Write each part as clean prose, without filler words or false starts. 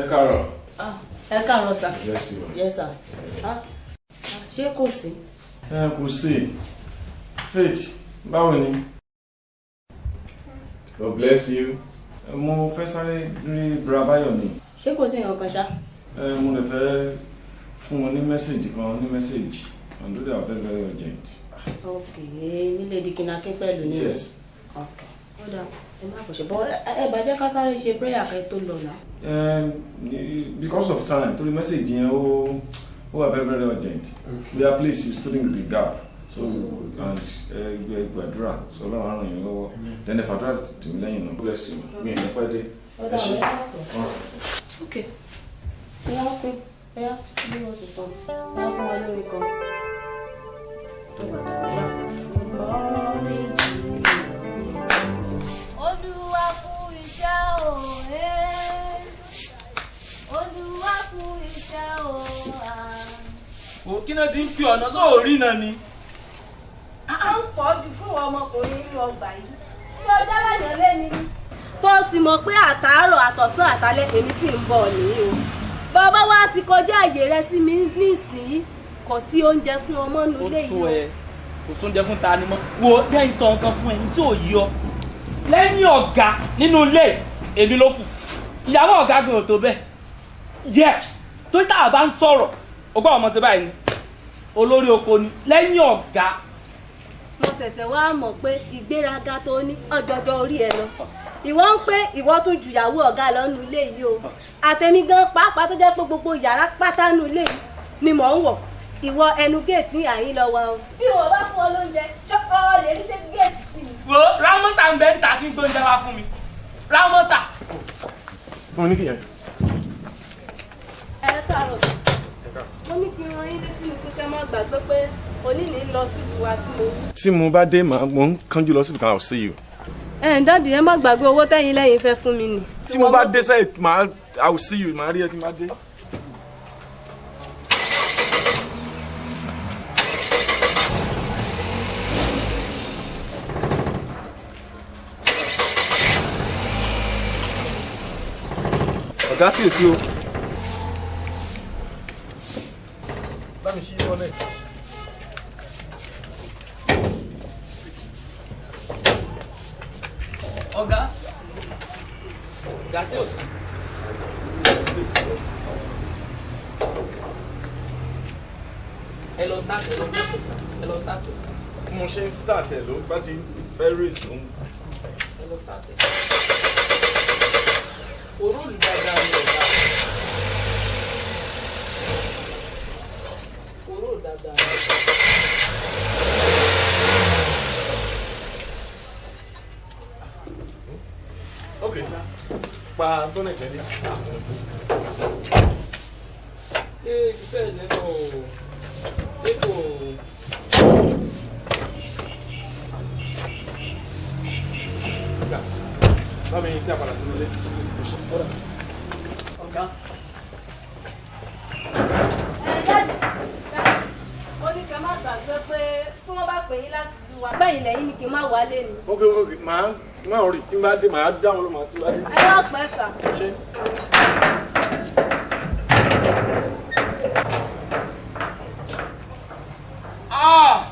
Ẹ káàárọ̀. Ẹ káàárọ̀ sir. Yes, you are. Yes, sir. Ṣé kò sí? Ẹ kò sí. Faith, báwo ni? God bless you. Mo fẹ́ sáré rí Brabayo ni. Ṣé kò sí nǹkan kan ṣá? Ẹ mo lè fẹ́ fún wọn ní message kan ní message and they are very very urgent. Ok, nílé Dikina pẹ̀lú ní. Yes. Ok, ó dáa, ẹ má kò ṣe bọ́ ẹ bá jẹ́ ká sáré ṣe prayer kẹ́ tó lọ náà. Because of time, torí message yẹn ó wà very very urgent. We are please you still in the gap. So and ẹ gbàdúrà so Ọlọ́run á ràn yín lọ́wọ́. Then ẹ fàdúrà tì mí lẹ́yìn náà. Bless you. Mi ò ní pẹ́ dé. Ó dáa, ẹ má pọ̀. Ok, bóyá pín bóyá bí wọ́n ti sọ bóyá fún wa lórí kan. Tó bá dà bóyá. Olúwa kú iṣẹ́ o, eh. Olúwa kú iṣẹ́ o, ah. Kí náà ti ń fi ọ̀nà sóòrí náà ni. A ń pọ̀ jù fún ọmọkùnrin nínú ọgbà yìí. Tí ọjọ́ láyàn lé mi ni. Tó sì mọ̀ pé àtàárọ̀ àtọ̀sán àtàlẹ́ èmi tí ń bọ̀ nìyí o. Bàbá wa ti kọjá àyè rẹ sí mi nísìnyí. Kò sí oúnjẹ fún ọmọ nínú ilé Ó tó yìí. ẹ, kò sóúnjẹ fún ta ni mọ́. Wo dẹ́yìn sọ nǹkan fún ẹni tí ò yí ọ. Lẹ́yìn ọ̀gá nínú ilé èmi ló kù. Ìyàwó ọ̀gá gan ò tó bẹ́ẹ̀. Yes, tó tá a bá ń sọ̀rọ̀, o gbọ́ ọmọ sí báyìí ni. Olórí oko ni lẹ́yìn ọ̀gá. Mo ṣẹ̀ṣẹ̀ wá mọ̀ pé ìgbéraga tó ní ọjọ́jọ́ orí ẹ lọ. Ìwọ ń pé ìwọ tún ju ìyàwó ọ̀gá lọ nínú ilé yìí o. Àtẹ̀mí gan pàápàá tó jẹ́ pé gbogbo yàrá pátá nínú ilé yìí ni mò ń wọ̀. Ìwọ ẹnu géètì àyín lọ wa o. Bí ìwọ bá fún ọ lóúnjẹ, ṣé ọ lè rí ṣé géètì sí mi? Wo Rámọ́tà ń bẹ ń ta tí ń gbóúnjẹ wá fún mi. Rámọ́tà. Fún mi ní kìyẹn. Ẹ káàárọ̀. Mo ní kí n rán yín létí mi pé kẹ́ má gbàgbé pé òní ní lọ sílùú wa tí mo wí. Tí mo bá dé màá mo ń kánjú lọ síbi kan, I will see you. Ẹ dáàdì, ẹ má gbàgbé owó tẹ́yìn lẹ́yìn fẹ́ fún mi nì. Tí mo bá dé sẹ́yìn màá I will see you, màá rí ẹ tí mo bá dé. Ọ̀gá sì èsì o. Bá mi ṣí bonnet. Ọ̀gá. Ọ̀gá sí òsì. Ẹ lọ start, ẹ lọ start, ẹ lọ start. Mo ṣe ń start ẹ̀ ló bá ti fẹ́ race ló ń. Ẹ lọ start ẹ. Òrùlù dáadáa ni ọ̀gá. Òrùlù dáadáa ni. Ok, pa bonnet ẹ̀ ní. Ee, bẹ́ẹ̀ ni o. Ṣé kò. Bá mi dá padà sínú ilé. Ọ̀gá. Ẹ jáde. Ó ní kẹ́ má gbàgbé pé tí wọ́n bá pè yín láti lù wá. Bẹ́yìn lẹ́yìn ni kí n má wálé ni. Ok ok, màá má rí tí n bá dé màá dá wọn lọ màá tí n bá dé. Ẹ wá pẹ́ sà. Ṣé. Ah!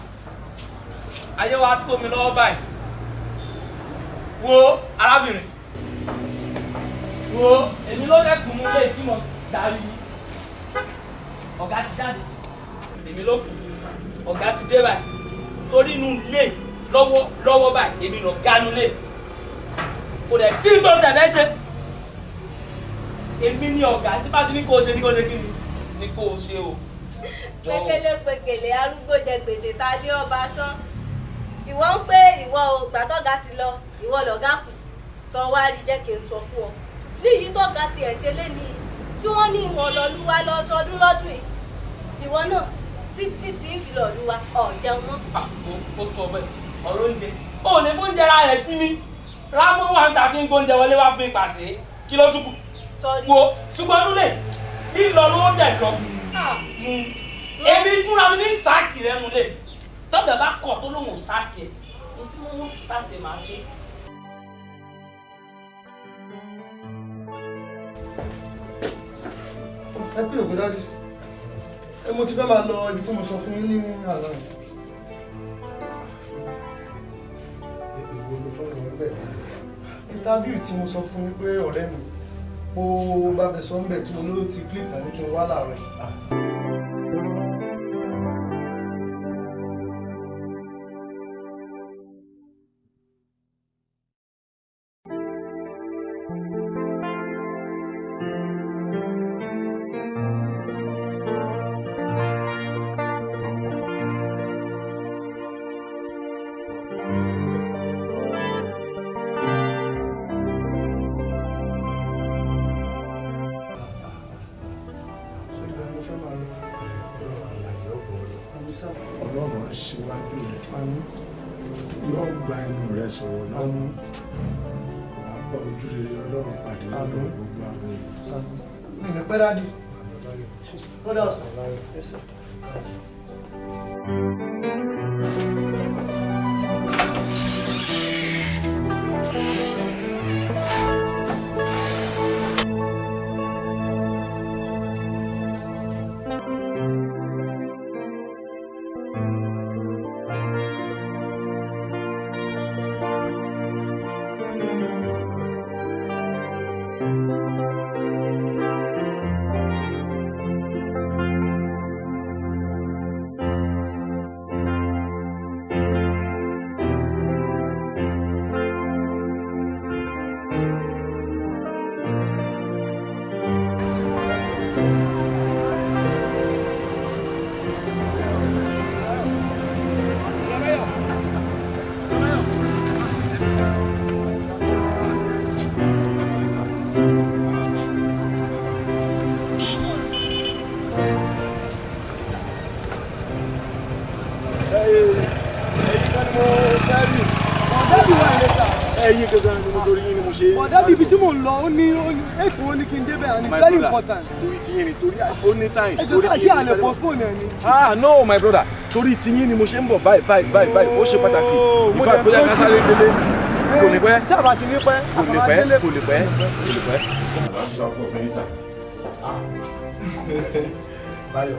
Ayé wa tó mi lọ́wọ́ báyìí. Wo arábìnrin. Wo èmi ló lẹ́kùn mú lé tí mo darí. Ọ̀gá ti jáde. Èmi ló kù. Ọ̀gá ti dé báyìí. Torí inú ilé lọ́wọ́ lọ́wọ́ báyìí èmi lọ gánú lé. Kò dẹ̀ sí tó tẹ̀lé ṣe. Èmi ni ọ̀gá tí bá ti ní kó o ṣe ní kó o ṣe kí ni? Ní kó o ṣe o. Pékélé pékélé arúgbó jẹ gbèsè ta ní ọba sán. Ìwọ ń pé ìwọ o gbàtọ́gà ti lọ, ìwọ lọ̀gá kù. Sọ wá rí jẹ́ kí n sọ fún ọ. Níyì tọ́gà tiẹ̀ ṣe lénìí tí wọ́n ní ìwọ̀n lọ́lúwa lọ́sọdún lọ́dún yìí. Ìwọ náà títí tí ń fi lọ́lúwa ọ̀ jẹun mọ́. Ó tó ọbẹ̀ ọ̀rọ̀ oúnjẹ. Ó lè fóúnjẹ ra rẹ̀ sí mi. Rámọ́ wà ń ta tí ń gbóúnjẹ wọlé wá fún mi pàṣẹ. Kí ló tún kù? Wo ṣùgbọ́n nílé lílọ ló ń dẹ̀ lọ. Èmi fúnra mi ní sáàkì rẹ nulẹ̀. Tọ́jà bá kọ̀ tó lóun ò sáàkì ẹ̀. Ní tí wọ́n fi sáàkì ẹ̀ máa ṣe. Ẹ pé òkú dájú. Ẹ mo ti fẹ́ máa lọ ibi tí mo sọ fún yín ní àná yìí. Èwo ló tún lọ bẹ́ẹ̀? Interview tí mo sọ fún yín pé ọ̀rẹ́ mi mo bá fẹ́ sọ ń bẹ̀ tí mo ló ti click tàbí kí n wá láàárọ̀ yìí. Ọlọ́run á ṣíwájú rẹ̀, yóò gba ẹnu rẹ̀ sọ̀rọ̀ náà, wàá bá ojú rere Ọlọ́run pàdé lọ́dọ̀ gbogbo àwọn èèyàn. Mi ní pẹ́ dájú. Ó dà ọ̀sán. Ẹ̀yin gangan ni mo torí yín ni mo ṣe. Bọ̀dá bíbi tí mò ń lọ, ó ní ètò ó ní kí n débẹ̀ and it's very important. Torí tiyín ni, torí ó ní time. Ẹjọ́ sáà ṣé àlè postpone ẹ̀ ni. Ah no my brother, torí tiyín ni mo ṣe ń bọ̀ báyìí báyìí báyìí báyìí, ó ṣe pàtàkì. Ìfà bóyá ká sáré délé, kò ní pẹ́. Tí a bá ti ní pẹ́, kò ní pẹ́, kò ní pẹ́, kò ní pẹ́. Báyọ̀.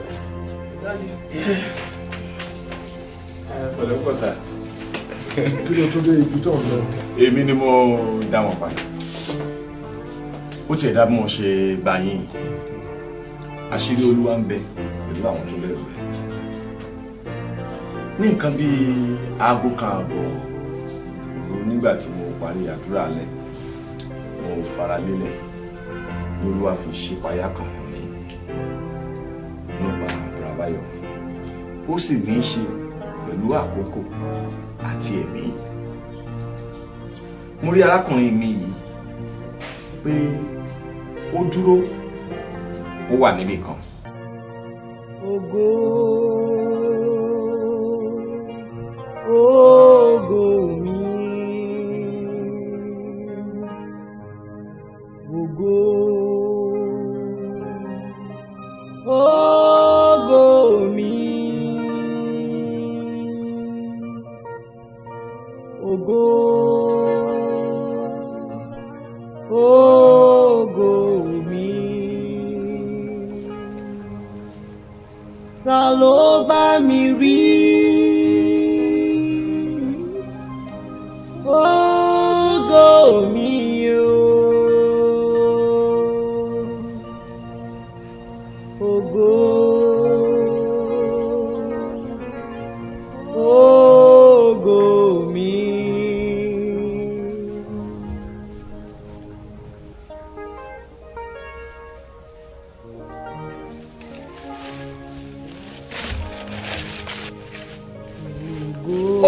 Pẹ̀lẹ́ pọ̀ sà. Kí ló tún dé ibi tó ń lọ? Èmi ni mo dá wọn padà. Ó tiẹ̀ dá bí mo ṣe bá yín. Àṣírí Olúwa ń bẹ pẹ̀lú àwọn tó bẹ̀rù rẹ̀. Ní nǹkan bíi 1:30 òru nígbà tí mo parí àdúrà alẹ́, mo fara lélẹ̀ ní Olúwa fi ṣípayá kan hàn mí nípa Àbúrábáyọ̀. Ó sì ní í ṣe pẹ̀lú àkókò àti ẹ̀mí. Mo rí arákùnrin mi yìí pé ó dúró, ó wà níbì kan. Ògo, ògo mi, ògo, ògo mi, ògo, ògo mi. Ta ló bá mi rí? Ògo mi o. Ògo, ògo mi.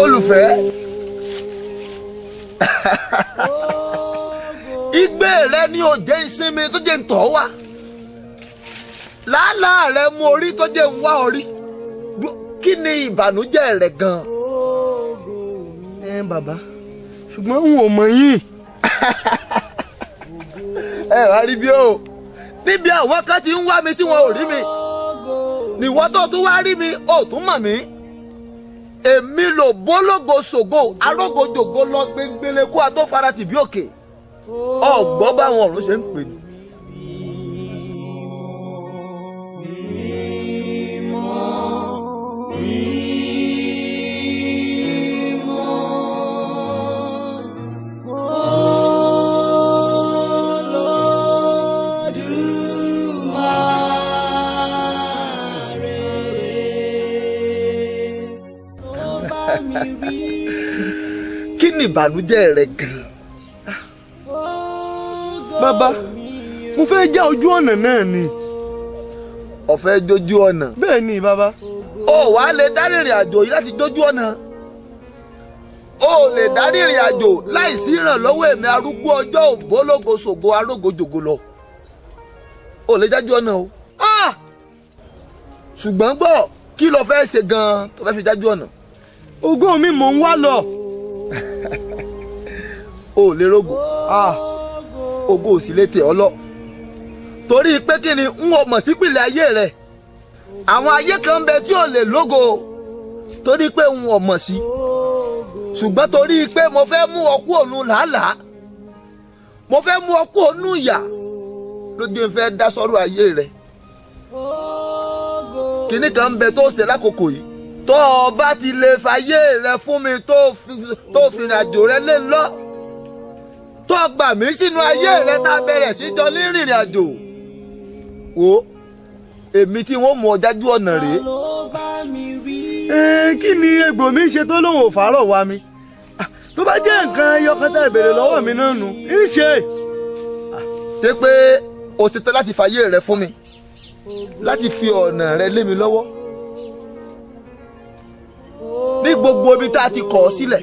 Olùfẹ́, igbe rẹ ni ò jẹ́ ìsinmi tó jẹ́ ń tọ̀ wá, làálàá rẹ mú orí tó jẹ́ ń wá orí. Kí ni ìbànújẹ́ rẹ gan? Ẹ bàbá, ṣùgbọ́n n ò mọ̀ yín. Ẹ wá rí bí o, níbi àwọn kan ti ń wá mi tí wọn ò rí mi, níwọ tó tún wá rí mi ò tún mọ̀ mí. Èmi lò bólógo ṣògo arógojògo lọ gbẹngbẹlẹ kó a tó fara tì bí òkè. Ọgbọ́n báwọn ọ̀run ṣe ń pè ní. Mímọ́ Olódùmarè tó bá mi rí. Kí ni ìbànújẹ́ rẹ gan-an? Bàbá, mo fẹ́ já ojú ọ̀nà náà ni. O fẹ́ jójú ọ̀nà. Bẹ́ẹ̀ ni bàbá. O wàá lè dá rìnrìn àjò yìí láti jójú ọ̀nà. O lè dá rìnrìn àjò láìsí ìrànlọ́wọ́ èmi arúgbó ọjọ́ ògbólógo ṣògo arógojògo lọ. O lè jájú ọ̀nà o. Ah! Ṣùgbọ́n gbọ́, kí lo fẹ́ ṣe gan-an tó fẹ́ fi jájú ọ̀nà? Ògo mi mò ń wá lọ. O lè rógo. Ògo ò sì lè tẹ̀ ọ́ lọ. Torí pé kí ni n ò mọ̀ sípìlẹ̀ ayé rẹ̀. Àwọn ayé kan ń bẹ tí ò lè lógo torí pé n ò mọ̀ sí. Ṣùgbọ́n torí pé mo fẹ́ mú ọ kúrò nú làálàá, mo fẹ́ mú ọ kúrò nú ìyà ló jẹ́ n fẹ́ dá sọ́rọ̀ ayé rẹ̀. Kinní kan ń bẹ tó ṣe lákòókò yìí. Tó o bá ti lè fàyè rẹ fún mi tó fi ìrìn àjò rẹ lé lọ, tó o gbà mí sínú ayé rẹ tá a bẹ̀rẹ̀ sí jọ ní rìnrìn àjò. Wo èmi tí wọ́n mú ọ jájú ọ̀nà rèé. Kí ni egbò mi ṣe tó lóun ò fàárọ̀ wá mi? Tó bá jẹ́ nǹkan ẹyọ kan tá ìbéèrè lọ́wọ́ mi náà nù, ń ṣe. Ṣé pé o ṣetán láti fàyè rẹ fún mi, láti fi ọ̀nà rẹ lé mi lọ́wọ́? Ní gbogbo ibi tá a ti kọ̀ ọ́ sílẹ̀,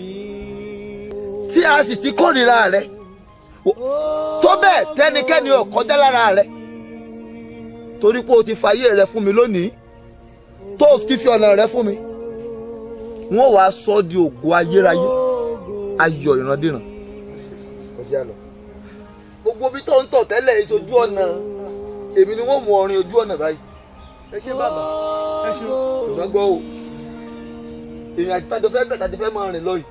tí a sì ti kórìíra rẹ, tó bẹ́ẹ̀ tẹ́nikẹ́ni ò kọjá lára rẹ, torí pé o ti fàyè rẹ fún mi lónìí, tó o ti fi ọ̀nà rẹ fún mi, wọ́n wàá sọ ọ́ di ògo ayérayé, ayọ̀ ìrandíran. Gbogbo ibi tó ń tọ̀ tẹ́lẹ̀ ìṣojú ọ̀nà, èmi ni wọ́n mú ọrin ojú ọ̀nà báyìí. Ẹ ṣé bàbá, ẹ ṣé. Ṣùgbọ́n gbọ́ o, ìrìn àjò tájọ fẹ́ bẹ̀ tájọ fẹ́ máa rìn lọ yìí,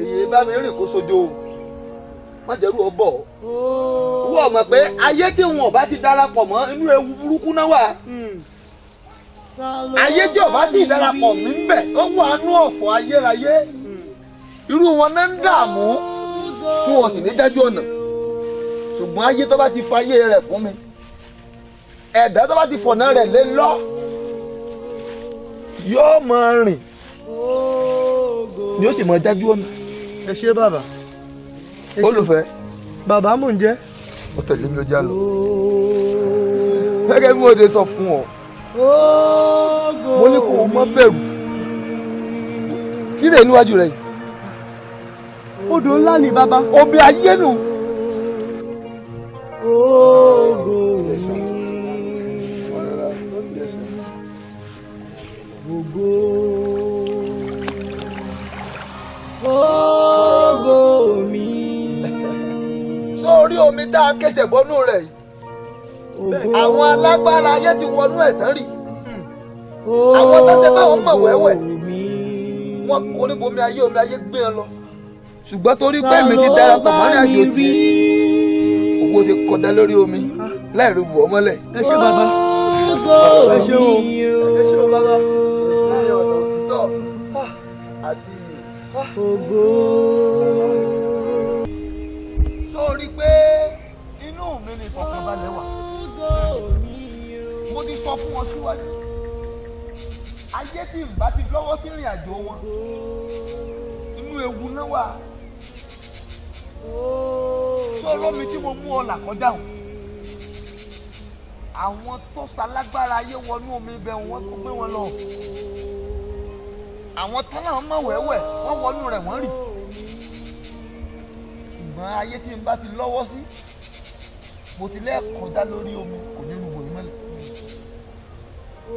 èyí bá mi rìn kó sojo o, má jẹ́rú ọ bọ̀ ọ́. Wọ́n mọ̀ pé ayé tí wọn ò bá ti darapọ̀ mọ́ inú ewu burúkú náà wà. Ayé tí ò bá ti darapọ̀ mí ń bẹ̀ ó wà nú ọ̀fọ̀ ayérayé. Irú wọn náà ń dààmú tí wọn sì ní jájú ọ̀nà. Ṣùgbọ́n ayé tó bá ti fa ayé rẹ̀ fún mi, ẹ̀dá tó bá ti fọ̀nà rẹ̀ lé lọ, yóò máa rìn ni ó sì máa jájú ọ̀nà. Ẹ ṣé bàbá. Olùfẹ́. Bàbá mò ń jẹ́. Ó tẹ̀lé mi ó já lọ. Gẹ́gẹ́ bí mo ṣe sọ fún ọ, mo ní kó o má bẹ̀rù. Kí lè níwájú rẹ yìí? Odò ńlá ni bàbá. Omi ayé nù. Ògo mi. Ògo. Ògo mi. Sórí omi tá a kẹsẹ̀ bọ́nú rẹ̀ yìí, àwọn alágbára ayé ti wọnú ẹ̀ tán rí. Àwọn tó ṣe báwọn mọ̀ wẹ́wẹ́, wọ́n kò ní bomi ayé, omi ayé gbé ẹ lọ. Ṣùgbọ́n torí pé èmi ti darapọ̀ mọ́ ní àjò tiẹ̀, owó ti kọjá lórí omi láì rí bù ọ́ mọ́lẹ̀. Ẹ ṣé bàbá. Ẹ ṣé o. Ẹ ṣé o bàbá. Láàrin ọ̀nà òtítọ́ àti Ògo. Sórí pé inú mi ni ìfọ̀kànbalẹ̀ wà. Mo ti sọ fún wọn síwájú. Ayé tí n bá ti lọ́wọ́ sí ìrìn àjò wọn, inú ewu náà wà. Sọ̀rọ̀ mi tí mo mú ọ là kọjá o. Àwọn tó ṣalágbára ayé wọnú omi ibẹ̀ wọ́n tó gbé wọn lọ. Àwọn tán náà mọ̀ wẹ́wẹ́, wọ́n wọnú rẹ̀ wọ́n rì. Ṣùgbọ́n ayé tí n bá ti lọ́wọ́ sí, mo ti lẹ́ẹ̀kọjá lórí omi kò ní rúbọ yín mọ́lẹ̀.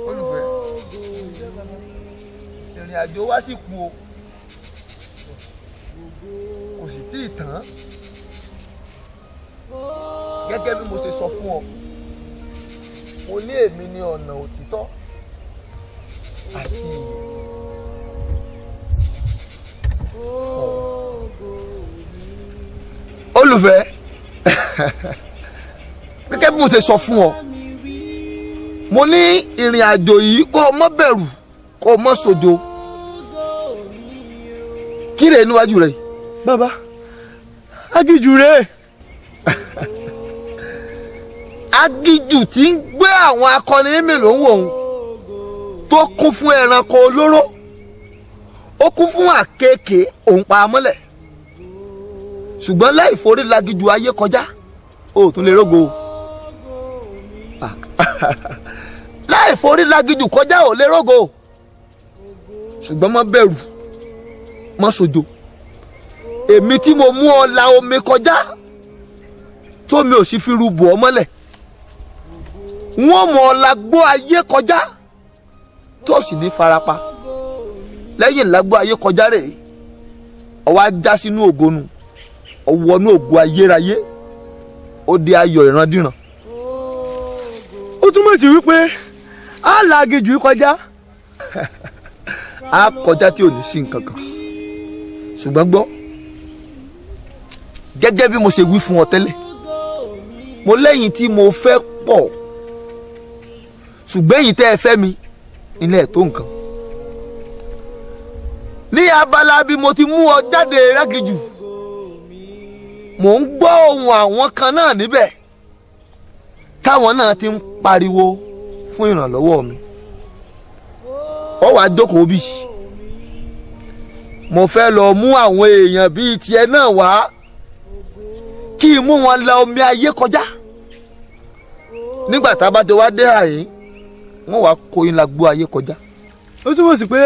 Olùfẹ́, ìrìn àjò wa sì kù o, kò sì tí ì tán. Gẹ́gẹ́ bí mo ṣe sọ fún ọ, mo ní èmi ní ọ̀nà òtítọ́ àti ìyè. Olùfẹ́, gẹ́gẹ́ bí mo ṣe sọ fún ọ, mo ní ìrìn àjò yìí kó o má bẹ̀rù. Kó o mọ́ sojo. Kí rèé níwájú rẹ? Bàbá, aginjù rèé. Aginjù tí ń gbé àwọn akọni mi ló ń wò ó, tó kún fún ẹranko olóró, ó kún fún àkekèé òun pa á mọ́lẹ̀. Ṣùgbọ́n láì forí laginjù ayé kọjá, ó tún lè rógo. Láì forí laginjù kọjá, ò lè rógo. Ṣùgbọ́n má bẹ̀rù, má sojo. Èmi tí mo mú ọ la omi kọjá, tómi ò sì fi rúbọ ọ mọ́lẹ̀, wọ́n mọ̀ ọ́ lagbó ayé kọjá, tó sì ní farapa. Lẹ́yìn lágbó ayé kọjá rèé, ọwọ́ á já sínú ògonu, ọwọ́nú ògo ayérayé, ó di ayọ̀ ìrandíran. Ó túmọ̀ sí wípé á la aginjù kọjá. Á kọjá tí ò ní sí nǹkan kan. Ṣùgbọ́n gbọ́, gẹ́gẹ́ bí mo ṣe wí fún ọ tẹ́lẹ̀, mo lẹ́yìn tí mo fẹ́ pọ̀, ṣùgbọ́n èyí tẹ́ ẹ fẹ́ mi ilé ẹ̀ tó nǹkan. Ní abala bí mo ti mú ọ jáde rágìjù, mò ń gbọ́ ohùn àwọn kan náà níbẹ̀ táwọn náà ti ń pariwo fún ìrànlọ́wọ́ mi. Ọ wàá jókòó bí mo fẹ́ lọ mú àwọn èèyàn bíi tiẹ̀ náà wá, kí n mú wọn la omi ayé kọjá. Nígbà tá a bá ti wá dé àyín, wọ́n wàá kó yín la gbó ayé kọjá. Ó túmọ̀ sí pé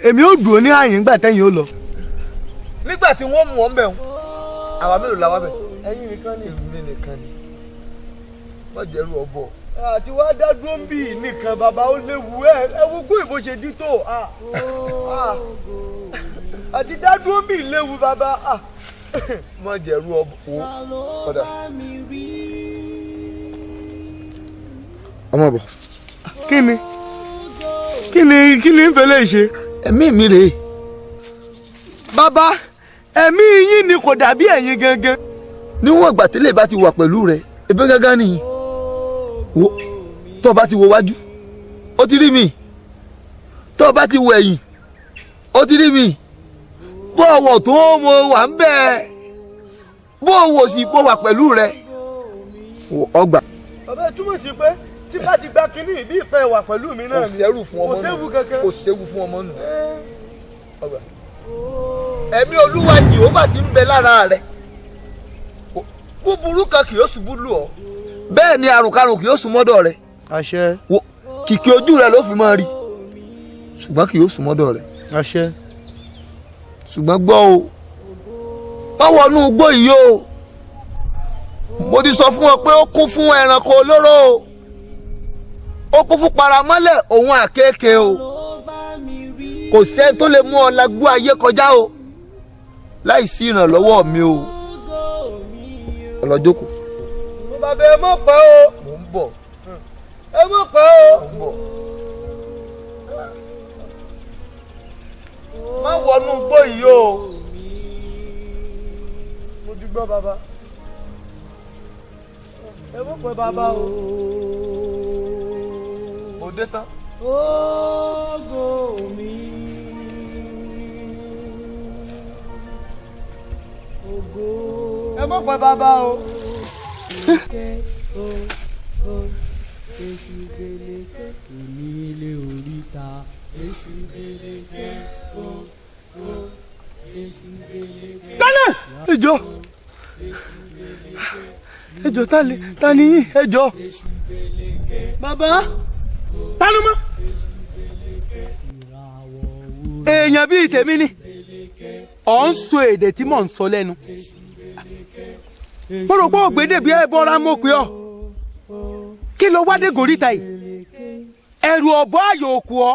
èmi ò dúró ní àyín nígbà tẹ́yìn ó lọ. Nígbà tí wọ́n mú ọ ń bẹ̀ wọ́n, àwa mélòó la wá bẹ̀? Ẹ̀yin nìkan ni. Èmi nìkan ni. Wọ́n jẹ́rú ọbọ̀. Àti wá dá dúró ń bì nìkan, bàbá, ó léwu. Ẹ wo kó ìbò ṣe dí tó. Àti dá dúró ń bì léwu, bàbá. Wọ́n jẹ́rú ọbọ̀ wo kọ́dà. Ọmọ bọ̀. Kí ni ń fẹ́ lè ṣe? Ẹ̀mí mi rèé. Bàbá, ẹ̀mí yín ni kò dàbí ẹ̀yin gangan. Níwọ̀n ìgbà tẹ́lẹ̀ bá ti wà pẹ̀lú rẹ̀, ebi gángan nìyí. Wo, tó o bá ti wo wájú, ó ti rí mi. Tó o bá ti wo ẹ̀yìn, ó ti rí mi. Bó o wọ̀ tó mo wà ń bẹ́ẹ̀, bó o wò sí, bó wà pẹ̀lú rẹ̀ ọgbà. Bàbá, túmọ̀ sí pé tí bá ti gba kínní ìbí ìpẹ́ wà pẹ̀lú mi náà ni. Kò sẹ́rù fún ọmọ nù. Kò séwu nù. Kankan. Kò séwu fún ọmọ nù. Ọgbà. Ẹ̀mí Olúwa Jèhófà ti ń bẹ lára rẹ̀, búburú kan kì yóò ṣubú lù ọ́, bẹ́ẹ̀ ni àrùnkarùn kì yóò sún mọ́dọ̀ rẹ̀. Àṣẹ. Wo, kìkì ojú rẹ̀ ló fi máa rí, ṣùgbọ́n kì yóò sún mọ́dọ̀ rẹ̀. Àṣẹ. Ṣùgbọ́n gbọ́ o, má wọnú igbó yìí o. Mo ti sọ fún ọ pé ó kún fún ẹranko olóró o, ó kún fún paramọ́lẹ̀ òun àkékè o. Kò sẹ́ni tó lè mú ọ lagbó ayé kọjá o láì sí ìrànlọ́wọ́ mi o. Ọlọ́jókòó. Bàbá, ẹ mọ̀ pẹ́ o. Mò ń bọ̀. Ẹ mọ̀ pẹ́ o. Mò ń bọ̀. Má wọnú igbó yìí o. Mo ti gbọ́, bàbá. Ẹ mọ̀ pẹ́, bàbá o. Mo dé tán. Ògo mi. Ògo. Ẹ mọ̀ pẹ́, bàbá o. Èṣù gbèlèké onílé oríta. Èṣù gbèlèké o o èṣù gbèlèké. Dáná! Ẹjọ́, ẹjọ́, ta ni yín? Ẹjọ́. Bàbá. Tánú mọ́. Èèyàn bíi tèmi ni ọ̀ ń sọ èdè tí mò ń sọ lẹ́nu. Mo rò pé ògbédè bí ẹ bọ́ra mọ̀ pé ọ kí ló wá dé gòríta yìí? Ẹ̀rù ọ̀bọ ayò òkú ọ,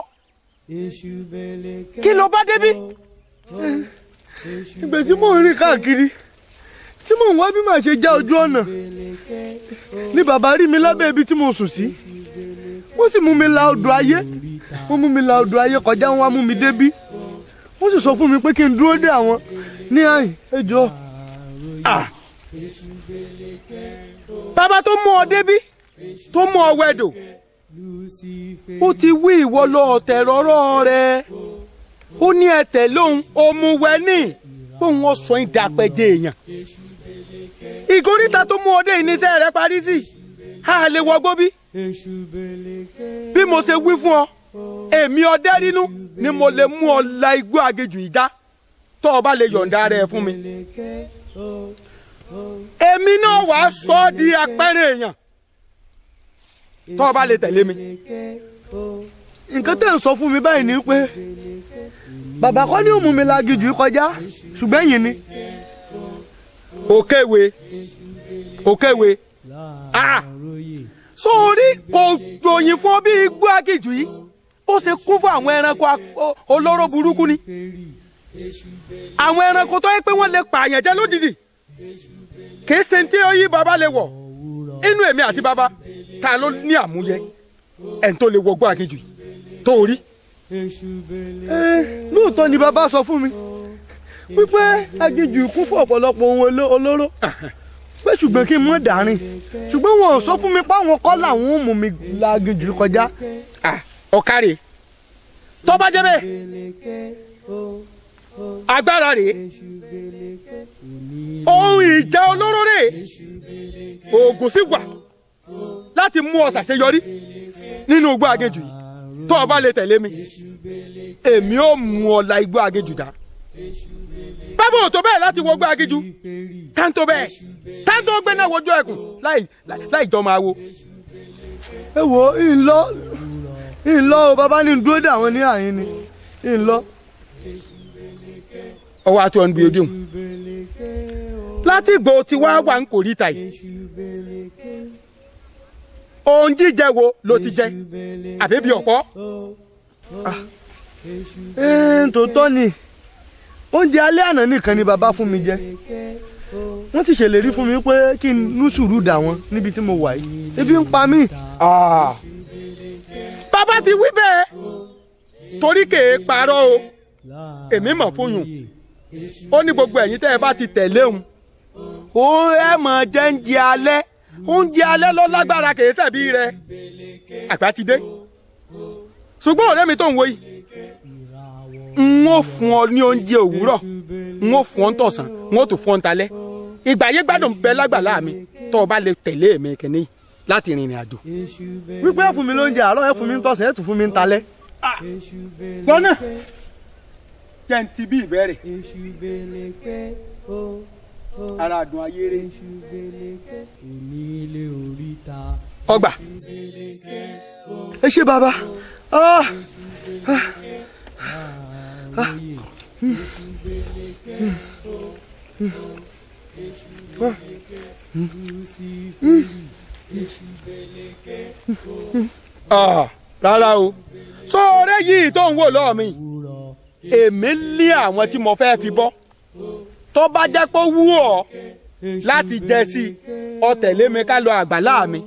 kí ló bá débí? Ìgbà tí mò ń rìn káàkiri, tí mò ń wá bí màá ṣe já ojú ọ̀nà, ni bàbá rí mi lábẹ́ ibi tí mo sùn sí. Wọ́n sì mú mi la odò ayé, wọ́n mú mi la odò ayé kọjá, wọ́n wá mú mi débí. Wọ́n sì sọ fún mi pé kí n dúró dé àwọn ní àyìn. Ẹjọ́. Bàbá tó mú ọ débí, tó mú ọ wẹ̀dò, Ó ti wí ìwọ lọ ọ̀tẹ̀ rọ́rọ́ rẹ. Ó ní ẹ̀tẹ̀ lóhun òmùwẹ̀ ní bóun ọ̀sán ìdàpẹ̀jẹ èèyàn. Ìgòríta tó mú ọdẹ ìníṣẹ́ rẹ parí sí. A lè wọgbó bí. Bí mo ṣe wí fún ọ, èmi ọdẹ rínú ni mo lè mú ọ la igbó aginjù ìdá tó o bá lè yọ̀ǹda rẹ fún mi. Èmi náà wàá sọ ọ́ di apẹ́rẹ́ èèyàn tó o bá lè tẹ̀lé mi. Nǹkan tẹ́ ń sọ fún mi báyìí ni pé bàbá kọ́ ni ó mú mi la aginjù kọjá, ṣùgbọ́n ẹ̀yin ni. Òkèwé òkèwé ah sórí kò ròyìn fún ọ bí igbó aginjù yìí ó ṣe kún fún àwọn ẹranko olóró burúkú ni. Àwọn ẹranko tó yẹ pé wọ́n lè pààyàn jẹ lójijì kìí ṣe tí ó yí bàbá lè wọ̀. Inú èmi àti bàbá ta ló ní àmúyẹ ẹ̀ ń tó lè wọgbó aginjù tó rí. Lóòótọ́ ni bàbá sọ fún mi wípé aginjù kún fún ọ̀pọ̀lọpọ̀ ohun olóró pé ṣùgbọ́n kí n mọ̀ dárin, ṣùgbọ́n wọn ò sọ fún mi páwọn kọ́ làwọn ò mú mi la aginjù kọjá. Ọ̀kàrẹ̀ tó bá jẹ́ bẹ́ẹ̀ agbára rèé, ohun ìjà olóró rèé, oògùn sì wà láti mú ọ ṣàṣeyọrí nínú igbó aginjù yìí. Tó o bá lè tẹ̀lé mi, èmi ò mú ọ la igbó aginjù dá. Bábò ò tó bẹ́ẹ̀ láti wọ igbó aginjù, táǹtó bẹ́ẹ̀ táǹtó gbé náà wojú ẹkùn láì jọ máa wo. Ẹ wo ìlọ ìlọ o, bàbá ní dúró dé àwọn ní àyín ni ìlọ. Ọwọ́ àti ọ̀nà bíi ojúun láti ìgbò tí wàá wà ń kòríta yìí, ohun jíjẹ wo ló ti jẹ àbí bí ọ̀pọ̀? Tòótọ́ ni, oúnjẹ alẹ́ àná nìkan ni bàbá fún mi jẹ. Wọ́n sì ṣèlérí fún mi pé kí n ní sùúrù dà wọ́n níbi tí mo wà yìí, ebi ń pa mí. Bàbá ti wí bẹ́ẹ̀ torí kèé parọ́ o, èmi mọ̀ fún yùn. Ó ní gbogbo ẹ̀yin tẹ́ ẹ bá ti tẹ̀lé òun, ó ẹ mọ̀ jẹ oúnjẹ alẹ́. Oúnjẹ alẹ́ ló lágbára kèé sẹ̀bi rẹ̀. Àgbà ti dé. Ṣùgbọ́n ọ̀rẹ́ mi tó ń wo yìí, n ó fún ọ ní oúnjẹ òwúrọ̀, n ó fún ọ ń tọ̀sán, n ó tún fún ọ ń talẹ́. Ìgbà yé gbádùn bẹ lágbàlá mi tó o bá lè tẹ̀lé mi kìíní láti rìnrìn àjò. Wípé ẹ fún mi lóúnjẹ àárọ̀, ẹ fún mi ń tọ̀sán, ẹ tún fún mi ń talẹ́. Gbọ́nà jẹ́ ń ti bí ìbẹ̀rẹ̀. Ara àdùn ayé rẹ̀. Ọgbà. Ẹ ṣé bàbá. Rárá o, sóòrè yìí tó ń wò lọ́ọ̀ mi, èmi lé àwọn tí mo fẹ́ fi bọ́. Tó bá jẹ́ pé ó wú ọ láti jẹ sí i, ọ tẹ̀lé mi ká lọ àgbàlá mi,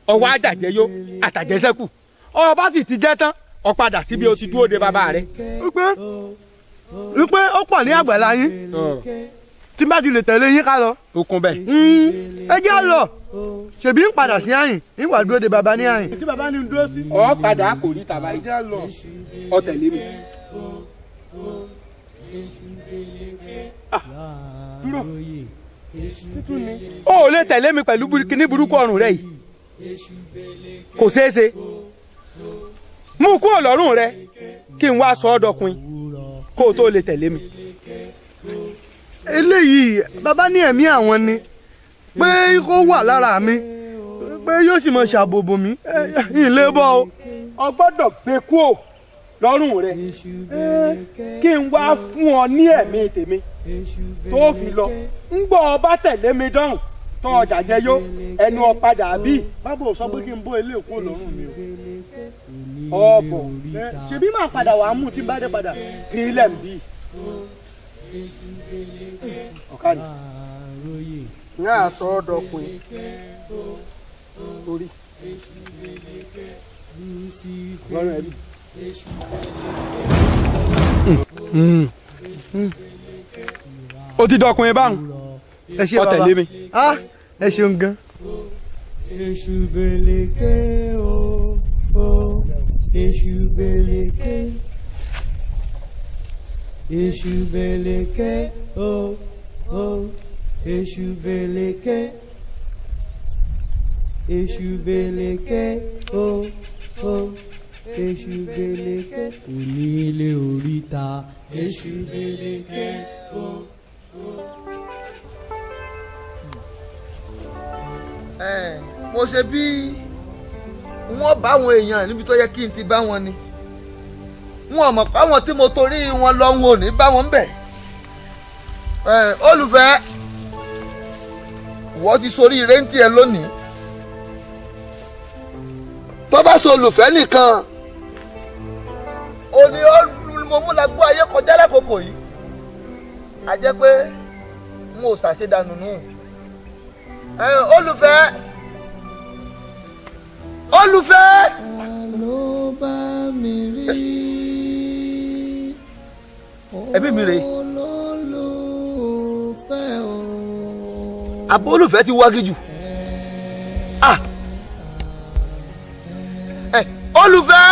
ọwọ́ àjàjẹyó àtàjẹsẹ́kù. Ọ bá sì ti jẹ́ tán, ọ padà síbi o ti dúró de bàbá rẹ. Wípé ó pọ̀ ní àgbàlá yín tí bá ti lè tẹ̀lé yín ká lọ. Ó kún bẹ́ẹ̀. Ẹ jẹ́ lọ, ṣèbí ń padà sí àyìn, ń wà dúró de bàbá ní àyìn. Tí bàbá ní ń dúró sí. Ọ padà kò rí tàbá yìí, ọ tẹ̀lé mi. Dúró. O ò lè tẹ̀lé mi pẹ̀lú kíní burúkú ọrùn rẹ yìí, kò ṣeé ṣe. Mú kúrò lọ́rùn rẹ kí n wá sọ ọ́ dọkùnrin kó o tó lè tẹ̀lé mi. Eléyìí bàbá ní ẹ̀mí àwọn ni pé kó wà lára mi, pé yóò sì mọ ṣàbòbò mi, ìlé bọ́ o. O gbọ́dọ̀ gbé kúrò lọ́rùn rẹ kí n wá fún ọ ní ẹ̀mí tèmi tó fi lọ. Ń gbọ́ ọ bá tẹ̀lé mi dọ́hùn tó ọjà jẹ yó ẹnu ọ padà bí. Bàbá ò sọ pé kí n bó ilé kúrò lọ́rùn mi o. Ọ̀bọ̀ ṣebí máa padà wàá mú tí n bá dé padà. Kí ilẹ̀ ń bí. Ọ̀kadì ní àṣọ ọ̀dọ́kùnrin orí lọ́rùn ẹbí. Ó ti dọkùnrin báwọn. Ẹ ṣé bàbá. Ó tẹ̀lé mi. Ẹ ṣeun gan. Èṣù beleke o o. Èṣù gbèlékè. Èṣù gbèlékè o o. Èṣù gbèlékè. Èṣù gbèlékè o o. Èṣù gbèlékè. Onílé oríta. Èṣù gbèlékè o o. Mo ṣe bí wọ́n bá àwọn èèyàn níbi tó yẹ kí n ti bá wọn ni, wọn mọ̀ páwọn tí mo torí wọn lọ wọn ò ní bá wọn bẹ̀. Olùfẹ́, wọ́n ti sórí ire ń tiẹ̀ lónìí. Tó bá sọ olùfẹ́ nìkan òní mo mú la gbọ́ ayé kọjá lákòókò yìí, a jẹ́ pé n ò ṣàṣedànù nù. Olùfẹ́, olùfẹ́. Ló bá mi rí. Ẹbí mi rèé. Olólùfẹ́ o. Àbó olùfẹ́ ti wági jù. Olùfẹ́,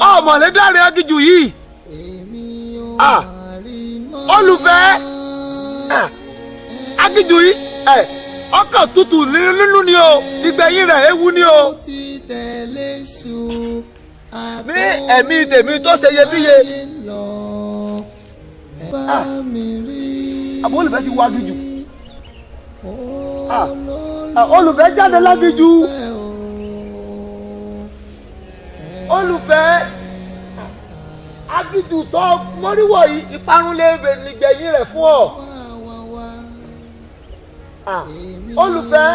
ọmọlẹ́ dáre agijù yìí. Olùfẹ́, agijù yìí ọkàn tútù nínú ni o, ìgbẹ̀yìn rẹ̀ ewu ni o. Ní ẹ̀mí tèmi tó ṣe iyebíye. Àbó olùfẹ́ ti wá agijù. Olùfẹ́ jáde lágijù. Olùfẹ́, agijù tó mọ́ríwọ̀ yìí, ìparun lè nígbẹ̀yìn rẹ̀ fún ọ. Olùfẹ́,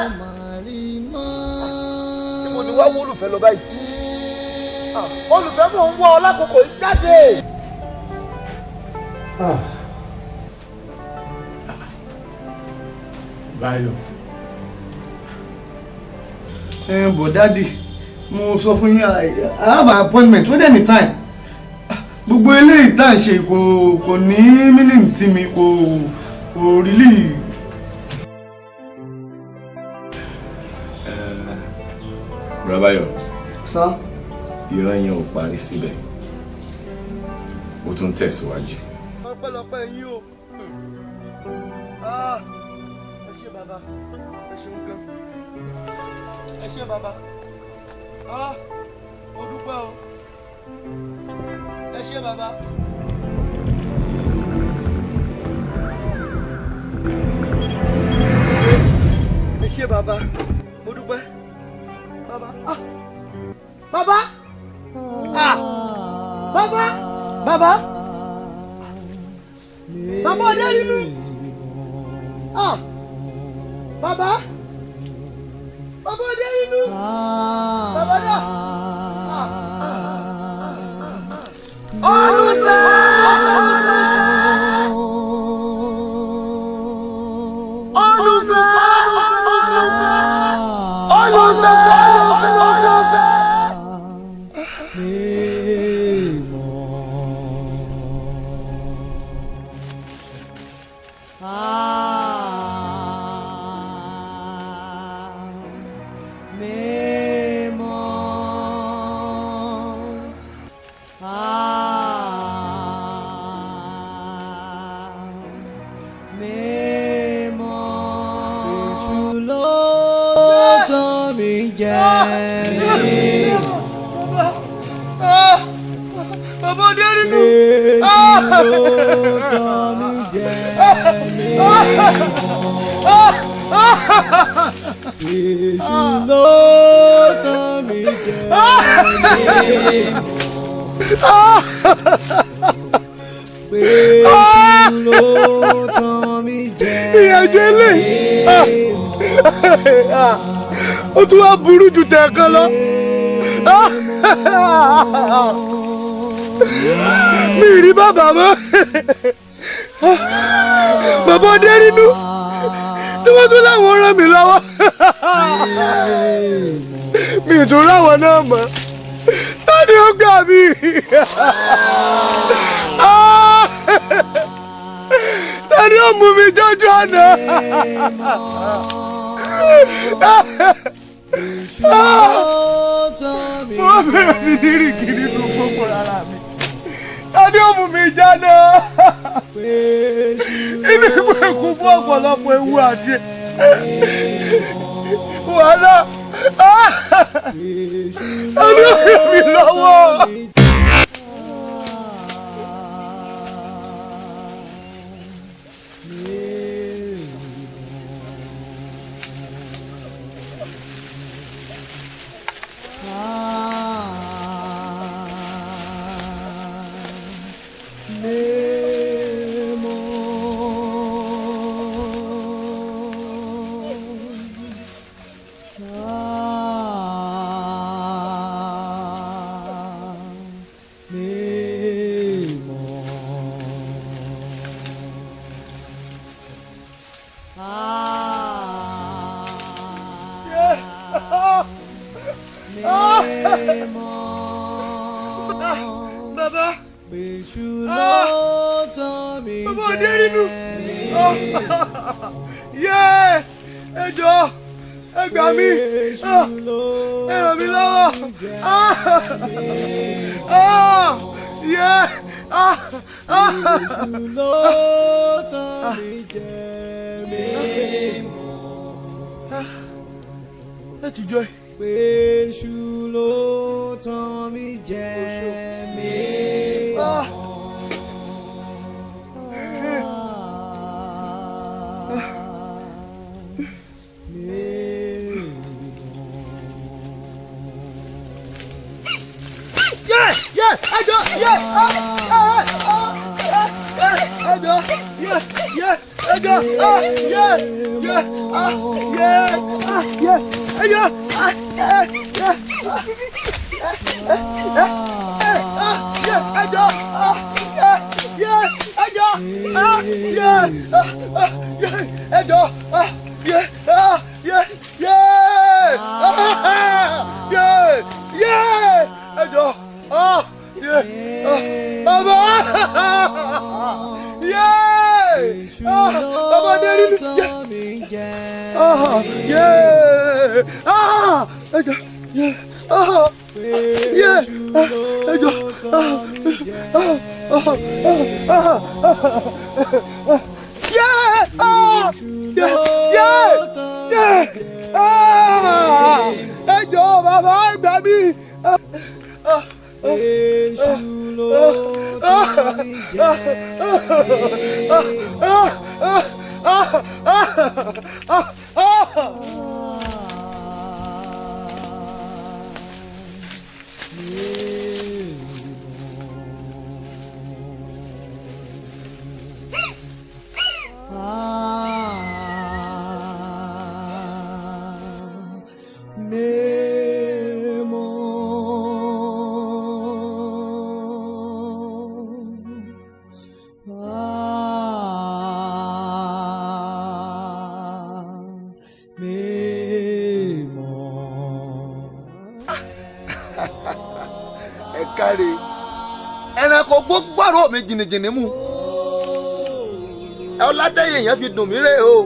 tí mo ní wá wọ olùfẹ́ lọ báyìí. Olùfẹ́, mò ń wọ ọ lákòókò yìí, jáde. Báyọ̀. But daddy, mo sọ fún yín, I have an appointment ó dẹ̀ ní time. Gbogbo eléyìí tá à ń ṣe kò ní meaning sí mi, kò really. Báyọ̀. Sá. Ìran yẹn ò parí síbẹ̀, ó tún tẹ̀síwájú. Ọpẹ́lọpẹ́ yín o. Ẹ ṣé bàbá, ẹ ṣeun gan. Ẹ ṣé bàbá. Mo dúpẹ́ o. Ẹ ṣé bàbá. Ẹ ṣé bàbá, mo dúpẹ́. Bàbá, bàbá, bàbá, bàbá, bàbá ọdẹ nínú, bàbá, bàbá ọdẹ nínú, bàbá dà. Olùfẹ́. Olùfẹ́. Olùfẹ́. Olùfẹ́. Bàbá ọdẹ nínú. Èṣù ló tàn mí jẹ. Èṣù ló tàn mí jẹ. Èṣù ló tàn mí jẹ. Ìyànjú eléyìí ó tún wá burú ju tẹ̀ẹ̀kan lọ. Mi rí bàbá mọ́. Bàbá ọdẹ nínú tí wọ́n tún láwọn ràn mí lọ́wọ́. Mi ì tún láwọn náà mọ́. Tani ó gbà mí? Tani ó mú mi jọjú àná? bẹ̀rẹ̀ sí ní rìn kiri nínú gbogbo rárá mi. Ta ni ó mú mi jáde? Inú ìgbò kún fún ọ̀pọ̀lọpọ̀ ewu àti wàhálà. Ta ni ó ràn mí lọ́wọ́? Bàbá. Bàbá òde rínú. Yé! Ẹ jọ̀ọ́, ẹ gbà mí. Ẹ ràn mí lọ́wọ́. Yé! Láti jọ ẹ. Èṣù ló tàn mí jẹ mí. Yeah, yeah, ẹ jọ̀ọ́, yeah, ẹ jọ̀ọ́, yeah, yeah, ẹ jọ̀ọ́, yeah, yeah, yeah, yeah, ẹ jọ̀ọ́, yeah, yeah, ẹ jọ̀ọ́, yeah, yeah, ẹ jọ̀ọ́, yeah, ẹ jọ̀ọ́, yeah, yeah, yeah, yeah, yeah, ẹ jọ̀ọ́. Ah, yeah. Ah, bàbá. Yeah. Ah, bàbá Adérínú. Yeah. Ah, yeah. Ah, ẹ jọ̀ọ́. Yeah. Ah, yeah. Ah, ẹ jọ̀ọ́. Ah, ah, ah, ah, ah. Yeah. Ah, yeah. Yeah. Yeah. Ah, ẹ jọ̀ọ́ bàbá ẹ gbà mí. Ah. Ah. Èṣù ló tàn mí jẹ. Ẹ káre, ẹranko gbọ́rọ̀ mi jìnnìjìnnì mú ọlátẹ̀yìn èèyàn fi dùn mí rè o,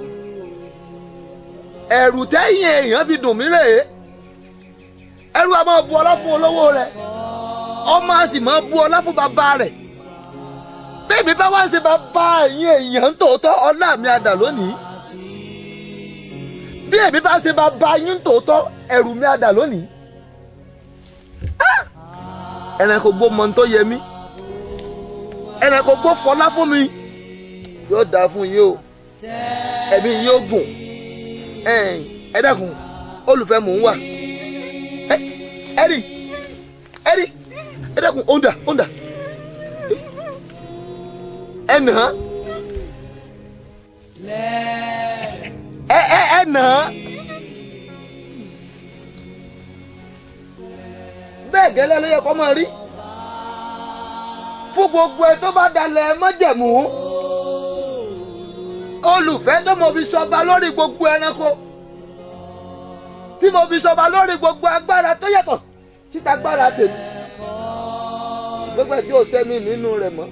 ẹ̀rù tẹ̀yìn èèyàn fi dùn mí rè é. Ẹrú a máa bu ọlá fún olówó rẹ̀, ọmọ a sì máa bu ọlá fún bàbá rẹ̀. Bẹ́ẹ̀ mi bá wá ń ṣe bàbá ẹ̀yìn èèyàn tòótọ́, ọlá mi àdà lónìí. Bí èmi bá ṣe bàbá yín tòótọ́, ẹ̀rù mi àdà lónìí. Ẹranko gbó mọ tó yẹ mí, ẹranko gbó fọlá fún mi. Yóò dáa fún yín o, ẹ̀mí yín ó gùn. Ẹ dákun, olùfẹ́ mò ń wà. Ẹ rí, ẹ rí, ẹ dákun, ó ń dà, ó ń dà. Ẹ nà án, ẹ ẹ ẹ nà án. Bẹ́ẹ̀ gẹ́lẹ́ ló yẹ kó máa rí fún gbogbo ẹ tó bá dalẹ̀ májẹ̀mú. Olùfẹ́ tó mo fi sọba lórí gbogbo ẹranko, tí mo fi sọba lórí gbogbo agbára tó yàtọ̀ títa agbára tèmi, gbogbo ẹ̀ tí ò sẹ́mi nínú rẹ̀ mọ́.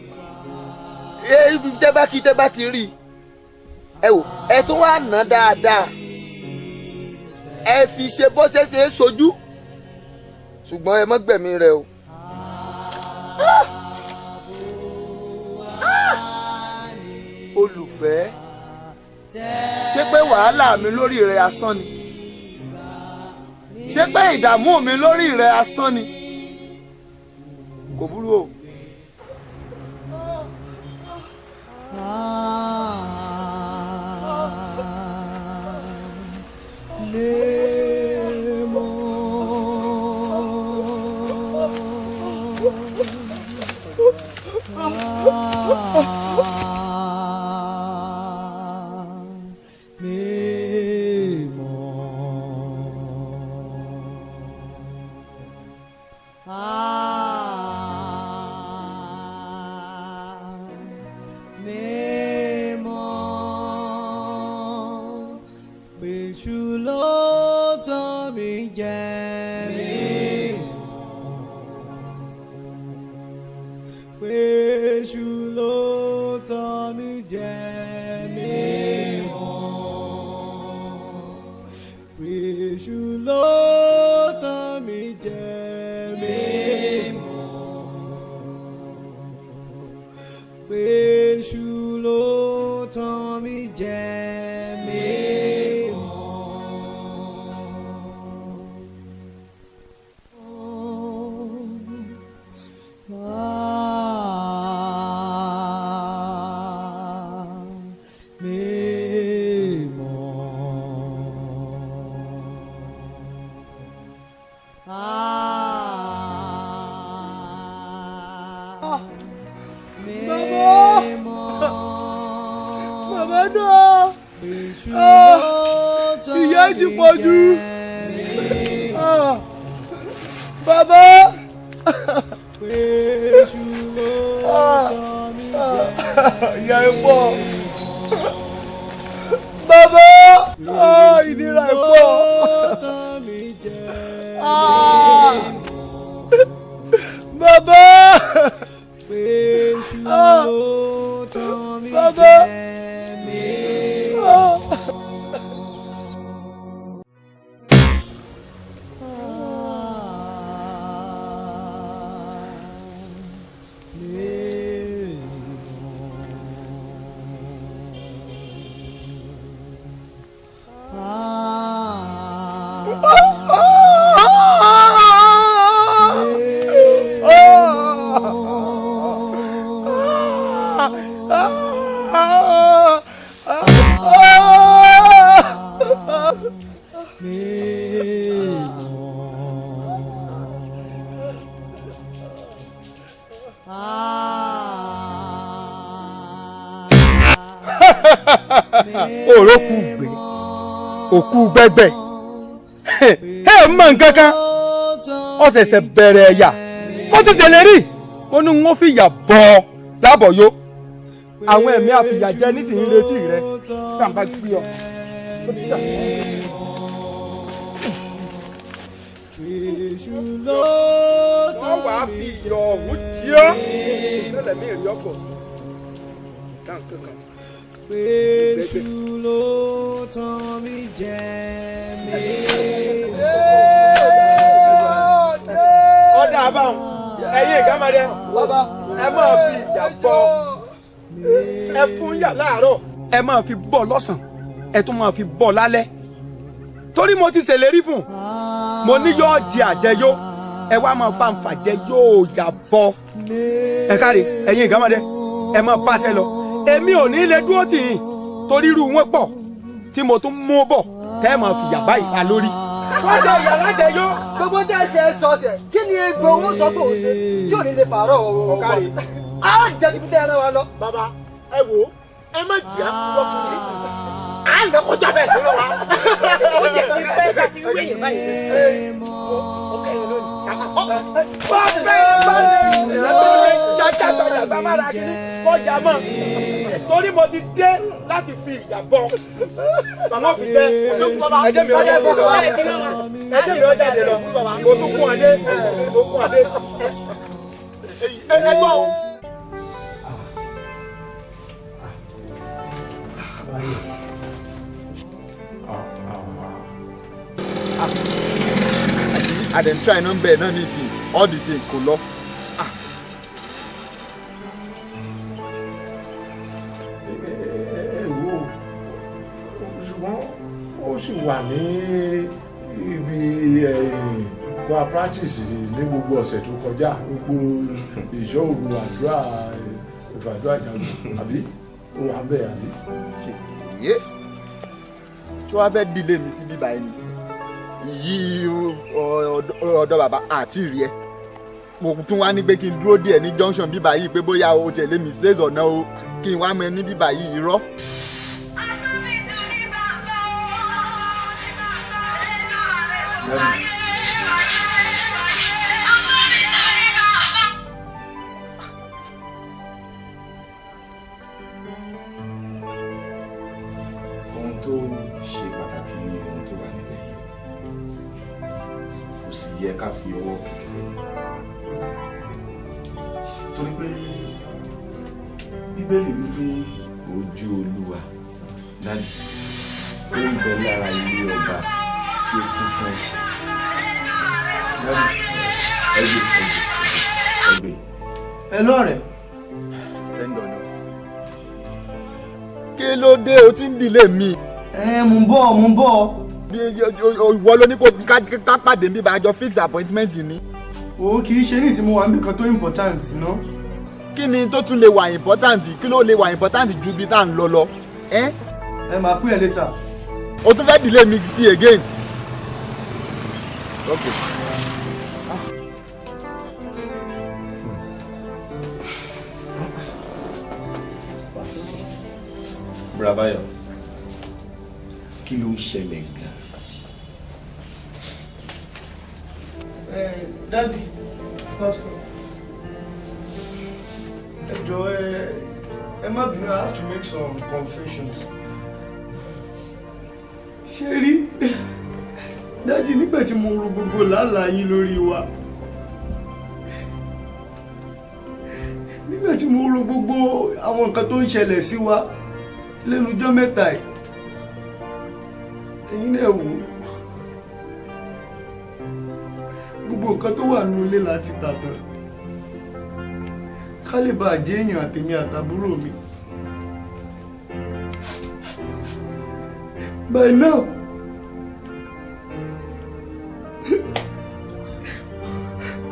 Tẹ́ bá kí tẹ́ bá ti rí ẹ wò, ẹ tún wá nà dáadáa, ẹ fi ṣe bó ṣe ṣe é sojú. Ṣùgbọ́n ẹ má gbẹ̀mí rẹ o. Olùfẹ́, ṣé pé wàhálà mi lórí rẹ asán ni? Ṣé pé ìdààmú mi lórí rẹ asán ni? Kò burú o. Òrókù gbé òkú gbẹgbẹ ẹ mọ nǹkan kan, ó ṣẹ̀ṣẹ̀ bẹ̀rẹ̀ ẹ̀yà, ó ti ṣèlérí, ó ní wọ́n fìyà bọ̀ lábọ̀yó. Àwọn ẹ̀mí àfìyàjẹ nísìnyí retí rẹ sàǹbà gbé ọ. Wọ́n wàá fi iyọ̀ ọ̀hún jí ọ́ lẹ́lẹ̀ mí rí ọkọ̀ sí dáǹkan kan. Èṣù ló tàn mí jẹ mí. Ọ̀dà àbáwọn ẹ̀yin ìgámadé ẹ máa fi ìyà bọ ẹ fún yà láàárọ̀, ẹ máa fi bọ̀ lọ́sàn-án, ẹ tún máa fi bọ̀ lálẹ́. Torí mo ti ṣèlérí fún mo ní yóò di àjẹyó, ẹ wá máa bá ń fàjẹ yóò yà bọ. Ẹ káre ẹ̀yin ìgámadé ẹ máa pàṣẹ lọ. Èmi ò ní lè dúró tì yín torí irú wọn pọ̀ tí mo tún mú bọ̀ tẹ́ ẹ máa fìyà báyìí ta lórí. Wọ́n jẹ ìyá lájẹyó. Gbogbo tẹ́ ẹ ṣe ẹ sọ ọ̀sẹ̀ kí ni egbò owó sọ fún òun ṣe tí ò ní lè pààrọ̀ ọ̀rọ̀ á jẹ́ níbi tẹ́ ẹ rán wa lọ. Bàbá ẹ wò ó, ẹ má jìyà kúrọ́ fún mi. À ń lọ kọjá bẹ́ẹ̀ sí lọ́wọ́. Ó jẹ́ kí pẹ́ láti rí èèyàn báyìí. Ó kẹ́yìn lónìí. Kọjá mọ́ torí mo ti dé láti fi ìyà bọ̀ màmá fi jẹ́ ẹjẹ́ mi ọjà lọ, ẹjẹ́ mi ọjà lọ, mo tún kún adé, mo kún adé ẹgbọ́n o. A dẹ̀ ń try nọ́mbà ẹ̀ náà nísìnyí, all the same kò lọ. Ẹ wo, ṣùgbọ́n ó sì wà ní ibi choir practice ní gbogbo ọ̀sẹ̀ tó kọjá, gbogbo ìṣọ́ òru àdúrà ìfàdúrà jagun, àbí ó wà ń bẹ̀ àbí. Yé, tí wọ́n fẹ́ dìlé mi sí bíbá ẹni yìí, ọ̀dọ̀ bàbá àti rí ẹ, mo tún wá ní pé kí n dúró díẹ̀ ní junction bíbá yìí pé bóyá o tẹ̀lé misplace ọ̀nà o, kí n wá mọ ní bíbá yìí irọ́. Ohun tó ṣe pàtàkì ni ohun tó wà nílẹ̀ yìí, kò sì yẹ ká fi ọwọ́ kékeré mú, torí pé Bíbélì wípé ojú Olúwa dájú ó ń bẹ lára ilé ọba tí ó kún fún ẹ̀ṣẹ̀. Dájú, ẹgbẹ́ ẹgbẹ́ ẹgbẹ́. Ẹ lọ́rẹ̀ẹ́. Thank God. Kí ló dé o ti ń dìlé mi? Ẹ mò ń bọ̀, mò ń bọ̀. Ìwọ ló ní kó ká pàdé níbi àjọ fix appointment ni. O kì í ṣe ní ìsinmi wa níbi kan tó important ná. Kí ni tó tún lè wà important? Kí ló lè wà important ju ibi tá à ń lọ lọ? Ẹ máa pín ẹ later. O tún fẹ́ dìlé mi sí again. Okay. Brabayo, kí ló ń ṣẹlẹ̀ gan-an? Daddy, pastor, ẹ jọ̀ọ́, ẹ má bínú, I have to make some confessions. Ṣé rí, Daddy, nígbà tí mo ro gbogbo làálàá yín lórí wa, nígbà tí mo ro gbogbo àwọn nǹkan tó ń ṣẹlẹ̀ sí wa lẹ́nu ọjọ́ mẹ́ta yìí, ẹ̀yin náà wò ó, gbogbo nǹkan tó wà nínú ilé láti tà tán ká lè bá jẹ́ èèyàn àtèmi àtàbúrò mi. By now,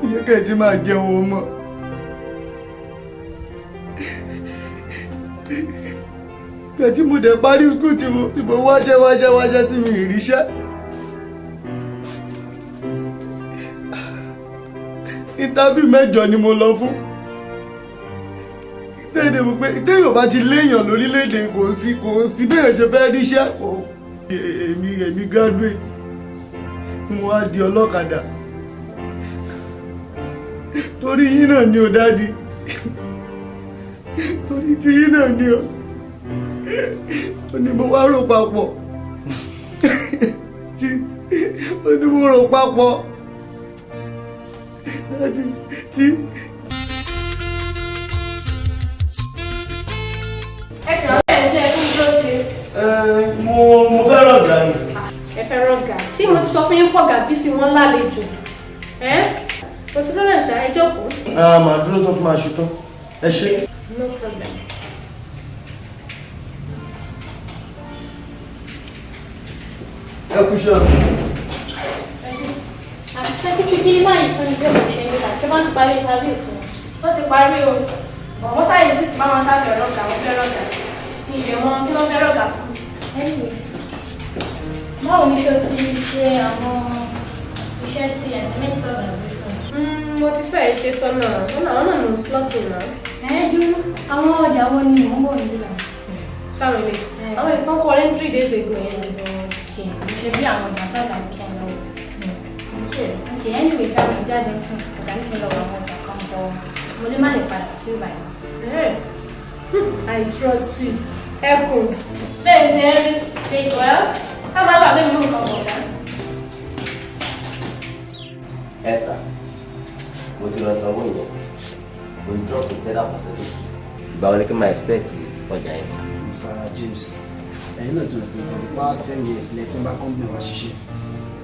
ó yẹ ká ẹ ti máa jẹun ọmọ. Ìgbà tí mo dẹ̀ parí skul tí mo wáṣẹ́ wáṣẹ́ wáṣẹ́ tí mi ì ríṣẹ́. Interview 8 ni mo lọ fún. Téèdè mo pé téèyàn bá ti léèyàn lórílẹ̀‐èdè kò sí béèyàn ṣe fẹ́ ríṣẹ́. Èmi graduate, mo wá di ọlọ́kadà. Torí yín náà ni o Daddy, torí tí yín náà ni o, ó ní mo wá rò papọ̀, ó ní mo rò papọ̀ tí. Ẹ ṣe ọ̀rẹ́ ẹ̀ ní ẹkún tó ṣe. Mo fẹ́ rọ̀gà ni. Ẹ fẹ́ rọ̀gà? Ṣé mo ti sọ fún yín fọ̀gà bí sí wọn lálejò? Kò sí lọ́nà ìṣá, ẹ jókòó. Màá dúró tó fi máa ṣetán. Ẹ ṣé. No problem. Ẹ kú iṣẹ́. Àti sẹ́kítírì, kí ni máa yìí tún ní bí ọmọ ṣe ń gbà? Ṣé wọ́n ti parí interview fún un? Wọ́n ti parí o. Wọ́n sáyé sísì máa wọn sáfẹ́ rọ̀gà, wọ́n fẹ́ rọ̀gà. Mi ì lè mọ kí wọ́n fẹ́ rọ̀gà fún. Anyway, báwo ni ṣé o ti ṣe àwọn iṣẹ́ tí SMS sọ̀rọ̀ gbé fún un? Mo ti fẹ́ ṣe tán náà, wọ́n náà wọ́n náà nù slotting náà. Ẹ dúró, àwọn ọjà wo ni mò ń bọ̀ nígbà? Sáwọn ilé, àwọn ìpọ́n kọ́ ní 3 days ago yẹn. Okay, mo ṣe bí àwọn ọjà sọ̀dà ní kí n lọ. Okay, anyway, ṣáà mo jáde sùn, ọ̀gá ní kí n lọ wọ àwọn ọjà kan bọ̀. Mo lè má lè padà sí ìbàdàn. I trust you. Ẹkùn, bẹ́ẹ̀ ti ẹ rí. Well, ká máa gbàgbé mi mú nǹkan bọ̀ ṣá. Ẹ sà, mo ti lọ sanwó yẹn, mo ti drop tẹ́lá for second. Ìgbà wo ni kí n máa expect ọjà yẹn sà? Mr. James, ẹ̀yin náà ti rò pé for the past 10 years lẹ ti ń bá company wa ṣiṣẹ́,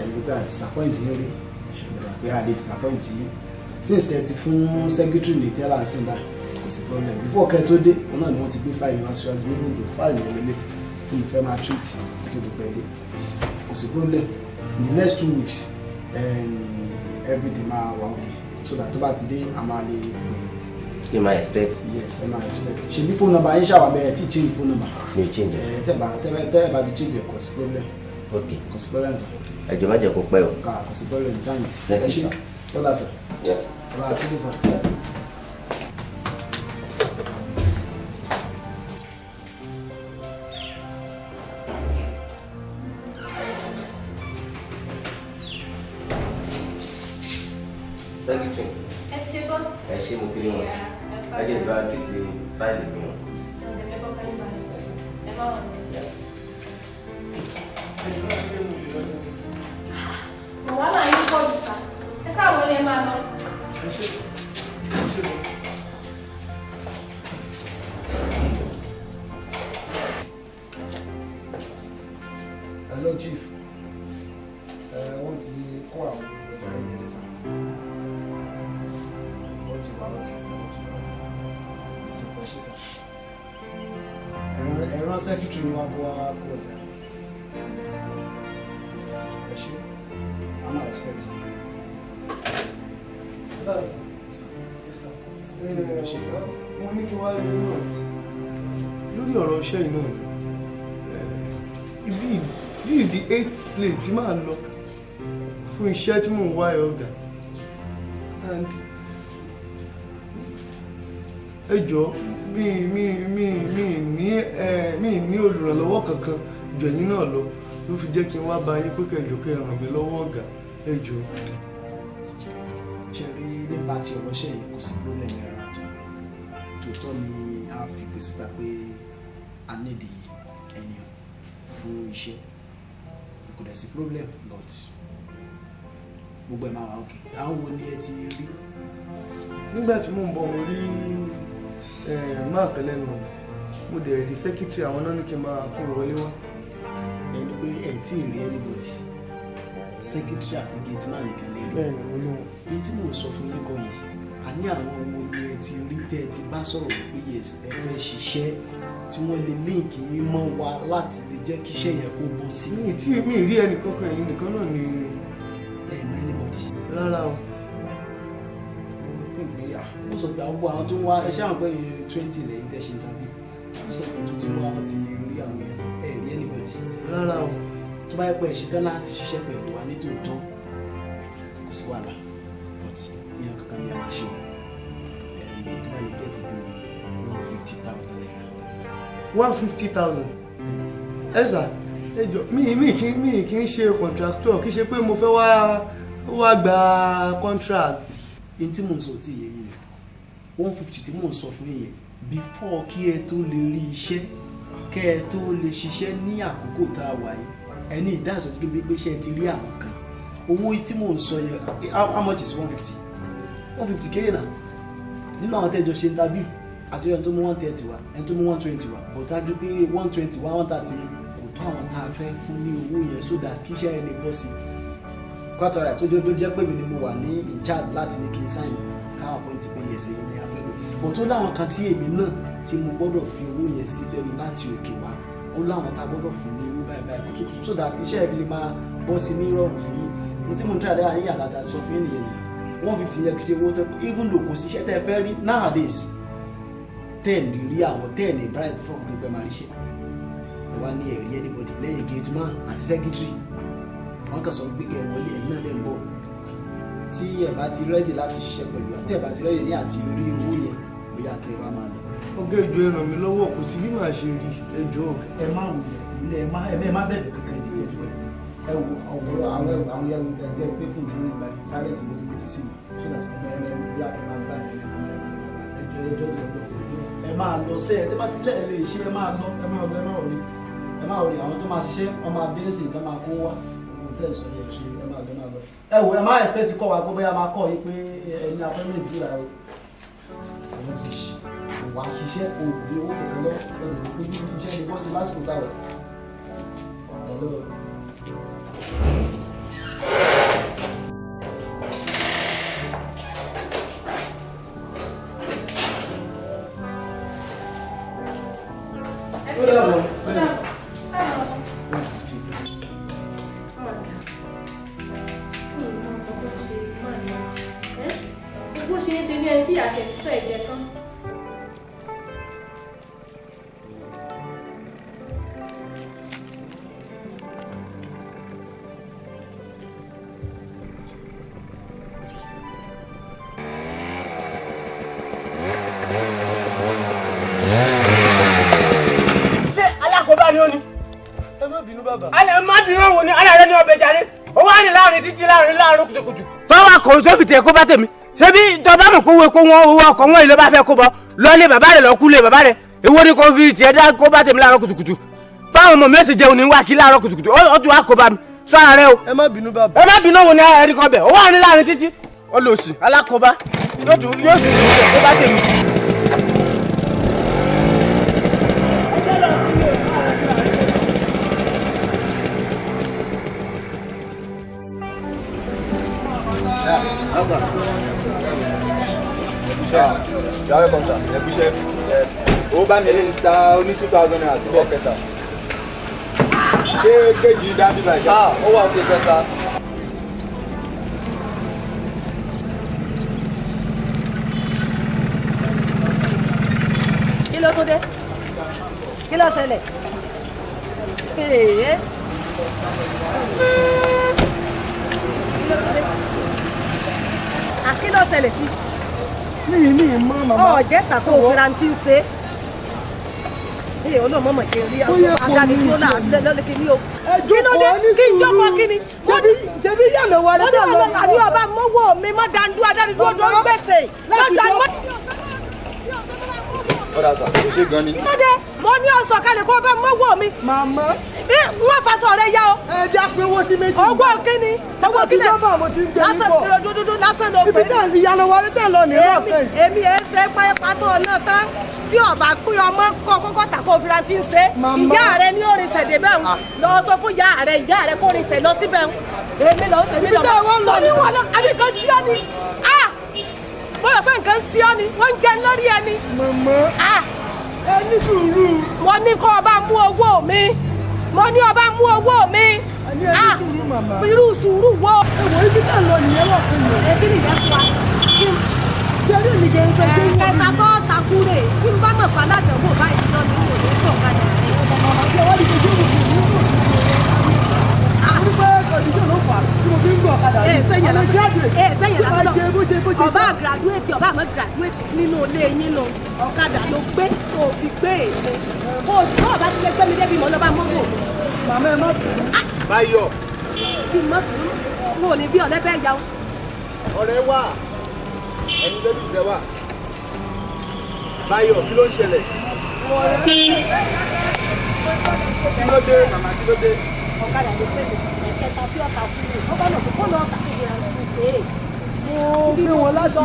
ẹ̀rù pé àti disappoint yín rí. Pé a lè disappoint yín. Since tẹ́ ti fún secretary ní tẹ́lá ń sìn báyìí, kò sí problem. Before kẹ́ tó dé, òun náà ni wọ́n ti gbé fáìlì wá síwájú nínú ìlú fáìlì ẹ̀rẹ́lẹ̀ tí mo fẹ́ máa treat kó tó di pẹ́ dé. Kò sí problem. In the next 2 weeks, everything máa wà okay. So that tó bá ti dé, a máa lè pè é. Kí n máa expect? Yes, ẹ máa expect. Ṣebí phone number yín ṣàwà bẹ́ẹ̀ tí change phone number? Mi ò change. Ẹ tẹ́ bá ti change ẹ̀, kò sí problem. Ok. Kò sí problem, sir. Ẹ jọ̀ọ́, má jẹ́ kó pẹ́ o. Ká kò sí problem, thanks. Thank Ẹ you, ṣé. sir. Tọ́lá, sir. Yes. Ọlá àtúndì, sir. Yes. Secretary. Ẹ ti ṣe tán. Ẹ ṣé, mo kiri wọn. Ẹ jẹ́ ìgbà treat fáìlì mi o. Ẹ kọ́kọ́ yín balẹ̀. Ẹ má wọ̀ ní. Yes. Wàhálà yín pọ̀ jù sá. Ẹ sáà wọlé, ẹ máa lọ. Ẹ ṣé, ẹ ṣé gan. Hello, chief. Ẹ wọ́n ti kó àwọn ọjà yẹn lẹ́sà. Wọ́n ti wà okay sir, wọ́n ti wà okay. Ẹ ṣé, sir. Ẹ̀rọ secretary wa kó wá kó ọjà. Ẹ ṣé. I'm not expecting. Sir. Mo ní kí wá rí náà lórí ọ̀rọ̀ iṣẹ́ yìí náà ni. Ibi, this is the eighth place tí màá lọ fún iṣẹ́ tí mò ń wá ẹ̀, ọ̀gá, and ẹ jọ̀ọ́, mi ní olùrànlọ́wọ́ kankan jù ẹ̀yin náà lọ, ló fi jẹ́ kí n wá bá yín pé kẹjọ kẹ́ ràn mí lọ́wọ́, ọ̀gá, ẹ jọ̀ọ́. Ṣe rí, nípa ti ọ̀rọ̀ iṣẹ́ yẹn, kò sí problem rárá. Tó tòótọ́ ni a fi pè síta pé a nídìí ènìyàn fún iṣẹ́, kò dẹ̀ sí problem, but gbogbo ẹ̀ máa wà okay. Àwọn wo ni ẹ ti rí? Nígbà tí mò ń bọ̀, mo rí mark lẹ́nu ọ̀nà, mo dẹ̀ rí secretary, àwọn náà ní kí n máa kí n wọlé wá. Ẹni pé ẹ tí ì rí anybody, secretary àti gateman nìkan lè rí. Bẹ́ẹ̀ni, mo ní wọn. Ní tí mò ń sọ fún yín kọ́ yẹn, àní àwọn wo ni ẹ ti rí tẹ́ ẹ ti bá sọ̀rọ̀ pé yes, ẹ fẹ́ ṣiṣẹ́, tí wọ́n lè link yín mọ́ wa láti lè jẹ́ kí iṣẹ́ yẹn kó bọ́ sí? Mi tí mi rí ẹnì kankan, ẹ̀yin nìkan náà ni. Ẹ mọ anybody? Rárá o. Ó sọ pé àwọn tó ń wá ẹ ṣé àwọn pé 20 lẹ́yìn tẹ́ ṣe interview, ó sọ pé tó ti wá, wọ́n ti rí àwọn èèyàn, ẹ rí anybody? Rárá o. Tó bá yẹ pé ẹ ṣetán láti ṣiṣẹ́ pẹ̀lú wa nítòótọ́, kò sí wàhálà, but ìyẹn kankan ní a máa ṣe o. Ẹ̀ẹ́n, tó bá lè get bí ₦150,000. 150,000? Ẹ sà, ẹ jọ, mi kì í ṣe contractor, kì í ṣe pé mo fẹ́ wá gba contract. N tí mò ń sọ tí ìyẹn yìí ni 150 tí mò ń sọ fún yẹn, before kí ẹ tó lè rí iṣẹ́, kẹ́ ẹ tó lè ṣiṣẹ́ ní àkókò tá a wà yìí. Ẹni ìdáhùn tó gbé pé ṣe ẹ ti rí àwọn kan, owó tí mò ń sọ yẹn, how much is 150? 150 kéré náà. Nínú àwọn tẹ́jọ ṣe interview, àti ẹni tó mú 130 wá, ẹni tó mú 120 wá, but a dúró pé 120 wá, 130 kò tó àwọn tá a fẹ́ fún ní owó yẹn, so that kíṣẹ́ ẹ lè bọ́ sí i. Quite alright, tó jẹ́ pé mi ni mo wà ní in charge láti ní kí n sign káwọn appoint pé yes, èyí ni a fẹ́ lò, but ó láwọn kan tí èmi náà tí mo gbọ́dọ̀ fi owó yẹn sí lẹ́nu láti òkè wá. Ó láwọn tá a gbọ́dọ̀ fún ní owó báyìí báyìí so that iṣẹ́ ẹ̀ fi lè máa bọ́ sí ní ìrọ̀rùn fún yín. Ní tí mo ń try àdáyà yín àdàdà sọ fún yín nìyẹn ni 150 yẹn kì í ṣe owó tó, even though kò sí iṣẹ́ tẹ́ ẹ fẹ́ rí nowadays tẹ́ ẹ̀ lè rí àwọn tẹ́ ẹ̀ lè bribe fún ọkùnrin tó gbẹ máa ríṣẹ́. Ẹ wá ní ẹ̀rí anybody lẹ́yìn gate man àti secretary, wọ́n kàn sọ pé kẹ́ ẹ wọlé, ẹ̀yin náà lẹ́ ń bọ̀. Tí ẹ bá ti ready láti ṣiṣẹ́ pẹ̀lú wa, tẹ́ ẹ bá ti ready ní àti rí owó yẹn, bóyá kẹ́ ẹ wá máa lọ. Ọ̀gá, ẹ jọ̀ọ́, ẹ ràn mí lọ́wọ́, kò sí bí màá ṣe rí, ẹ jọ̀ọ́, ọ̀gá. Ẹ má wulẹ̀ ilé, ẹ má bẹ̀bẹ̀ kankan, ìdílé ẹjọ́ ẹ wo ọ̀gọ̀rọ̀ àwọn ẹrù ẹgbẹ́ pé fún ti ní ìgbà sáré tí mo ti fi sí mi so that ẹ ẹ bí a kẹ́ máa gbà ẹ ẹjọ́ ẹjọ́ ẹ máa lọ sẹ́ ẹ tẹ́ bá ti lẹ́ ẹ lè ṣe, ẹ máa lọ, ẹ máa lọ, ẹ máa rí, ẹ máa rí àwọn tó máa ṣiṣẹ́, wọ́n máa dé sí ìtàn máa kó wá. Ohun tẹ́ ẹ sọ yẹn ṣe, ẹ máa lọ, ẹ máa lọ. Ẹ wò, ẹ máa expect kọ́ wa pé bóyá máa kọ́ yín pé ẹ ní appointment bí ra o. Àwọn ti ṣe kò wá ṣiṣẹ́, o ò ní owó kankan lọ, ẹ lè pé iṣẹ́ ni bọ́ sí lásìkò táwọn. Hello. Ó dàbọ̀. Ó dàbọ̀. Bó ṣe ń ṣe ní ẹni tí àṣẹ ti fẹ́ jẹ tán. Ṣé alákòóbá ni ó ní? Ẹ má bínú bàbá. Alẹ́ má bínú òun ni alẹ́ rẹ ní ọbẹ̀ jáde. Ó wá ní láàrin títí láàrin láàrin kùtùkùtù. Tọ́wọ́ kò tó fi tẹ̀ kó bá tèmi. Ṣebí tọba mọ̀ pé owó epo wọn owó ọkọ̀ wọn ìlú bá fẹ́ kó bọ lọ́lé bàbá rẹ̀ lọ́kú lé bàbá rẹ̀ èwo ni kò fi tiẹ̀ dá kó bá tèmi láàárọ̀ kùtùkùtù. Báwọn ọmọ mi ẹ̀sìn jẹun ní wá kí láàárọ̀ kùtùkùtù ó tún wá kó bá mi sọ ara rẹ o. Ẹ má bínú bàbá. Ẹ má bínú òun ni ara rẹ kọ bẹ̀ ó wà ní láàrin títí. Olòṣì alákòóbá yóò tún yóò tún kó bá tèmi. You are welcome, sir. Ẹ kúṣẹ́. Yes. Ó bá mi ta oní 2000 naira síbẹ̀. Okay, sir. Ṣé kéjì dá bíbá ìjà? Ah, ó wà òkè gan, sir. Kí ló tó dé? Kí ló ṣẹlẹ̀? Ee. Kí ló tó dé? À kí ló ṣẹlẹ̀ sí? Mi mọ màmá. Ọ̀jẹ̀ tako òfin ti ń ṣe. Ee olóòmọ mọ̀ kí n rí adánidúró lọ́lọ́kì ní o. Kí ló dé? Kí n jókòó kí ni? Ṣebí yànnà wa Mo ní ọ̀nà àní ọba mọ́wọ́ mi mọ́ dandú adánidúró tó ń gbèsè. Ọ̀dà sà, ó ṣe gan ni. Kí ló dé? Mo ní ọ̀sán kalẹ̀ kó o bá mọ́wọ́ mi. Màmá. Bí wọ́n faṣọ rẹ yá o. Ẹ jẹ́ àpé owó sí méjì. Owó kíni? Owó kíni? Ìjọba mo ti ń gbé yín Lásán bọ̀. dúdú lásán ló pè. Ibi tẹ́ ẹ̀ fi yànnà wa tẹ́ ẹ̀ lọ nìyẹn lọ́ọ̀kẹ́ yìí. Èmi ẹ̀ ṣe pé pátó náà tán tí ọba pín ọmọ kọ kókó tàkó òfin ti ń ṣe. Màmá. Ìyá rẹ ní orin ṣẹ̀dẹ̀ bẹ́ẹ̀ ń lọ sọ fún ìyá rẹ kó rin ṣẹ̀ lọ síbẹ̀ ń. Èmi lọ èmi lọ. Ibi tẹ́ ẹ wá lọ Mo ní wọn lọ àbí nǹkan sí ọ ni. Ah! Mo rò pé nǹkan sí ọ ni wọ́n ń jẹ lórí ẹni. Màmá. Ah! Ẹ ní sùúrù. Mo ní kó ọba mú owó mi. Mo ní ọba mú owó mi. Àní ẹ ní sùúrù màmá. Irú sùúrù wo? Ẹ wò ibi tẹ́ ẹ̀ lọ nìyẹn lọ́ọ̀kẹ́ yìí. Èmi nìyẹn fún wa. Ṣé rí èmi gan-an fẹ́ gbé wọ́n mi? Ẹ̀ka tó takure kí n bá mọ̀ fàlàdánwò báyìí lọ ní ìwò ní ọ̀kadà. Màmá ṣe wá ní kojú òkú ní ìwò. Wípé kọ̀díṣọ̀ ló fà á tí mo fi ń gbọ́ ọ̀kadà Ẹ yìí. sẹ́yìn Ọmọ lásán. graduate. Ẹ sẹ́yìn Tí máa lásán. ṣe bó ṣe bó ṣe Ọba graduate ọba àmọ́ graduate nínú ilé yín nu ọ̀kadà ló gbé tó o fi gbé èmi. Kó o sì ọba ti lè gbé mi débi mọ́ lọ́ba mọ́wọ́ mi. Màmá ẹ má bínú. Báyọ̀. Bí mo bínú, n ò ní bí ọ̀lẹ́ bẹ́ẹ̀ yá o. Ọ̀rẹ́ wà. Ẹni lórí ìfẹ́ wà. Báyọ̀, kí ló ń ṣẹlẹ̀? Kí ló dé? Màmá kí ló dé? Ọ̀kadà ló gbé mi. Ẹ̀kẹta tí ọ̀tà fún mi. Ó bá lọ kó lọ ọ̀tà fún mi rẹ̀ ṣe é. Mo gbé wọn láti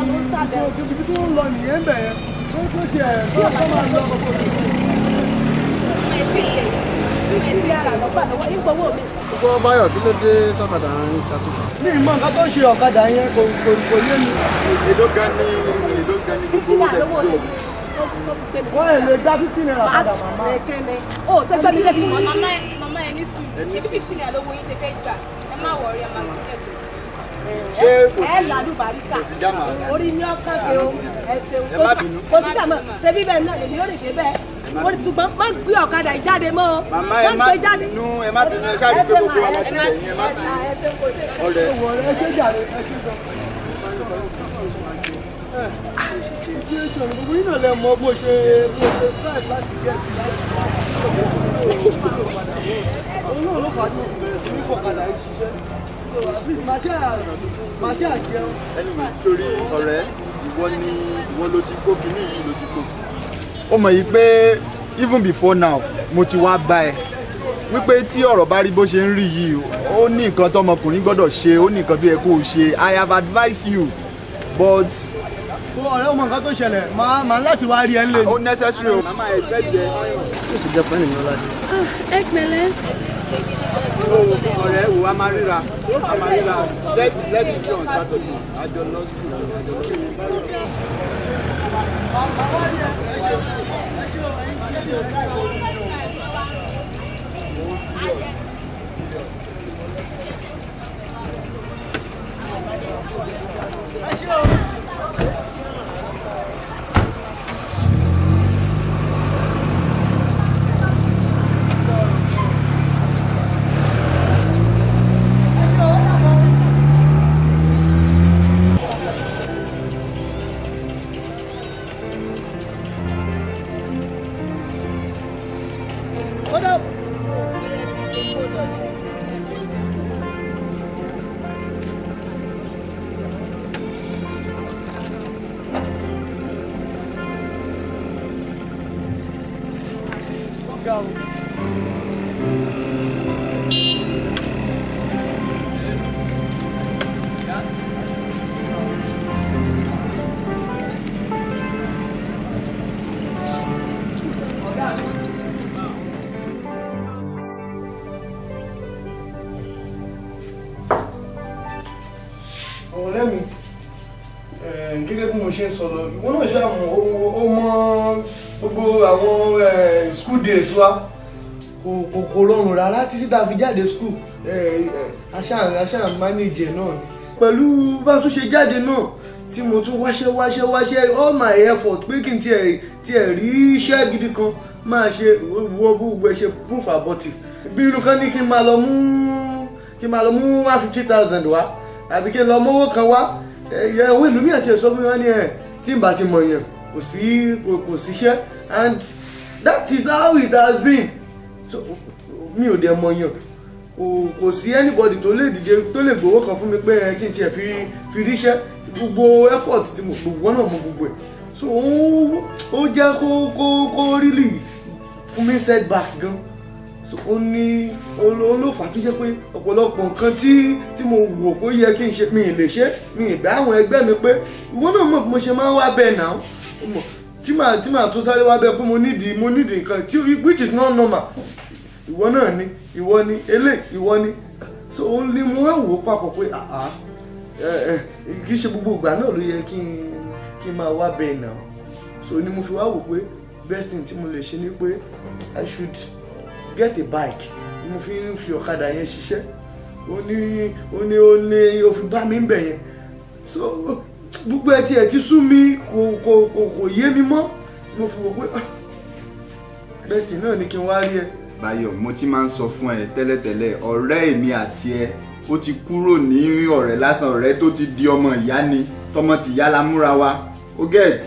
ibi tí wọ́n ń lọ nìyẹn bẹ̀ yẹn. Ó tó tiẹ̀ kó kó máa lọ. Gbogbo Báyọ̀ kí ló dé sọ́kadà ń ṣàtúnṣe? Mi ì mọ nǹkan tó ń ṣe ọ̀kadà yẹn kò kò kò yé mi. Èló gan ni èló gan ni gbogbo owó tẹ̀ fi tó? Wọ́n ẹ̀ lè dá 50 naira padà màmá. Ó ṣe gbé mi débi mọ́. Màmá màmá ẹ ní sùúrù. Ṣé 50 naira lówó yín tẹ fẹ́ gbà? Ẹ má wọrí, ẹ máa gbé ẹ̀gbẹ́. Ṣé kò Ẹ sí làlùbáríkà. kò sí jámà? Orí ní ọkàn ke o. Ẹ ṣeun. Ẹ má bínú. Kò sí jàmọ̀. Ṣé bíbẹ̀ náà lèmi ó lè dé bẹ́ẹ̀? Mo ní ṣùgbọ́n má gbé ọ̀kadà yìí jáde mọ́ o. Màmá ẹ má gbé jáde. bínú, ẹ má bínú, ẹ ṣáà rí pé gbogbo wa láti bẹ̀ yín, ẹ má bínú. Ọ̀rẹ́. Ẹ wò ẹ ṣe jàre ẹ ṣe gan. Situation gbogbo yín náà lẹ mọ bó ṣe strive láti get to láti wá sí òun náà ló fà á tí mo fi bẹ̀rẹ̀ sí ní fọ̀kadà yìí ṣiṣẹ́. So at least màá ṣe àjẹun. Anyway, torí ọ̀rẹ́, ìwọ ni ìwọ ló ti kó kinní yìí ló ti kó. Ó mọ̀ yìí pé even before now, mo ti wá bá ẹ wípé tí ọ̀rọ̀ bá rí bó ṣe ń rí yìí, ó ní nǹkan tọmọkùnrin gbọ́dọ̀ ṣe, ó ní nǹkan tó yẹ kó o ṣe. I have advised you, but Ó ọ̀rẹ́ ó mọ nǹkan tó ṣẹlẹ̀ màá láti wá rí ẹ ńlẹ̀ ni. ó necessary o. Màmá expect ẹ. Ó ti jẹ pẹ́ẹ́nì mi lọ́la. Ẹ pẹ̀lẹ́. Ọ̀rẹ́ wo a máa ríra, a máa ríra. Let it be on Saturday. Àjọ lọ school. Àjọ lọ school. Ó dà. Ọ̀rẹ́ mi, gẹ́gẹ́ bí mo ṣe ń sọ lọ, ìwọ náà ṣàmù ó mọ gbogbo àwọn school days wa, kò rọrùn rárá títí tá a fi jáde school. Aṣáà manage náà ni pẹ̀lú bá tún ṣe jáde náà tí mo tún wáṣẹ́ wáṣẹ́ wáṣẹ́, all my effort pé kí n tiẹ̀ rí iṣẹ́ gidi kan máa ṣe, wọ gbogbo ẹ ṣe proof abortive. Bí irú kan ní kí n máa lọ mú 150,000 wá, àbí kí n lọ mówó kan wá, ẹ̀wọ̀n ìlú mi àti ẹ̀sọ́ fún mi wá ní ẹ̀ tí n bá ti mọ̀ yàn kò sí kò síṣẹ́, and that is how it has been. So mi ò dẹ̀ mọ̀ yàn, kò sí anybody tó lè dìde tó lè gbowó kan fún mi pé kí n tiẹ̀ fi ríṣẹ́. Gbogbo effort tí mo gbogbo náà mo gbogbo ẹ̀, so ó jẹ́ kó really fún mi setback gan. So ó ní olófà tó jẹ́ pé ọ̀pọ̀lọpọ̀ nǹkan tí mo wò pé ó yẹ kí n ṣe mi ì lè ṣe, mi ì bá àwọn ẹgbẹ́ mi pé ìwọ náà mọ̀ bí mo ṣe máa ń wá bẹ́ẹ̀ náà tí màá tún sáré wá bẹ́ẹ̀ pé mo nídìí nǹkan tí which is not normal. Ìwọ náà ni, ìwọ ni elé, ìwọ ni. So ó ní mo wá wò ó papọ̀ pé àá kì í ṣe gbogbo ìgbà náà ló yẹ kí n máa wá bẹ́ẹ̀ náà. So ni mo fi wá wò pé best thing tí mo lè ṣe ni pé I should get a bike. Mo fi ń fi ọ̀kadà yẹn ṣiṣẹ́, ó ní ó fi bá mi ń bẹ̀ yẹn. So gbogbo ẹ tiẹ̀ ti sú mi, kò yé mi mọ́. Mo fi wò pé best thing náà ni kí n wá rí ẹ. Báyọ̀, mo ti máa ń sọ fún ẹ tẹ́lẹ̀tẹ́lẹ̀, ọ̀rẹ́ èmi àti ẹ ó ti kúrò ní ọ̀rẹ́ lásán, ọ̀rẹ́ tó ti di ọmọ ìyá ni, tọmọ ti yá la múra wa, ó get.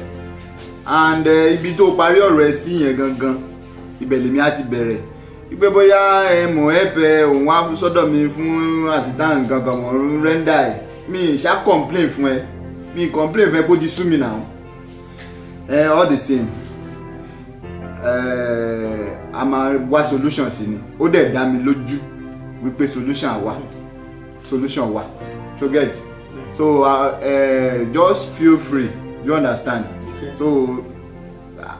And ibi tó parí ọ̀rọ̀ ẹ sí yẹn gangan, ibẹ̀ lèmi á ti bẹ̀rẹ̀ wípé bóyá ẹ mọ̀ ẹ bẹ òun wá sọ́dọ̀ mi fún assistant gangan, wọ́n rẹ́ńdà ẹ̀, mi ṣá complain fún ẹ, mi complain fún ẹ bó ti sú mi náà. Ẹ all the same, a máa wá solution sí ni, ó dẹ̀ dá mi lójú wípé solution wà, solution wà, so get. So just feel free, you understand? Okay. So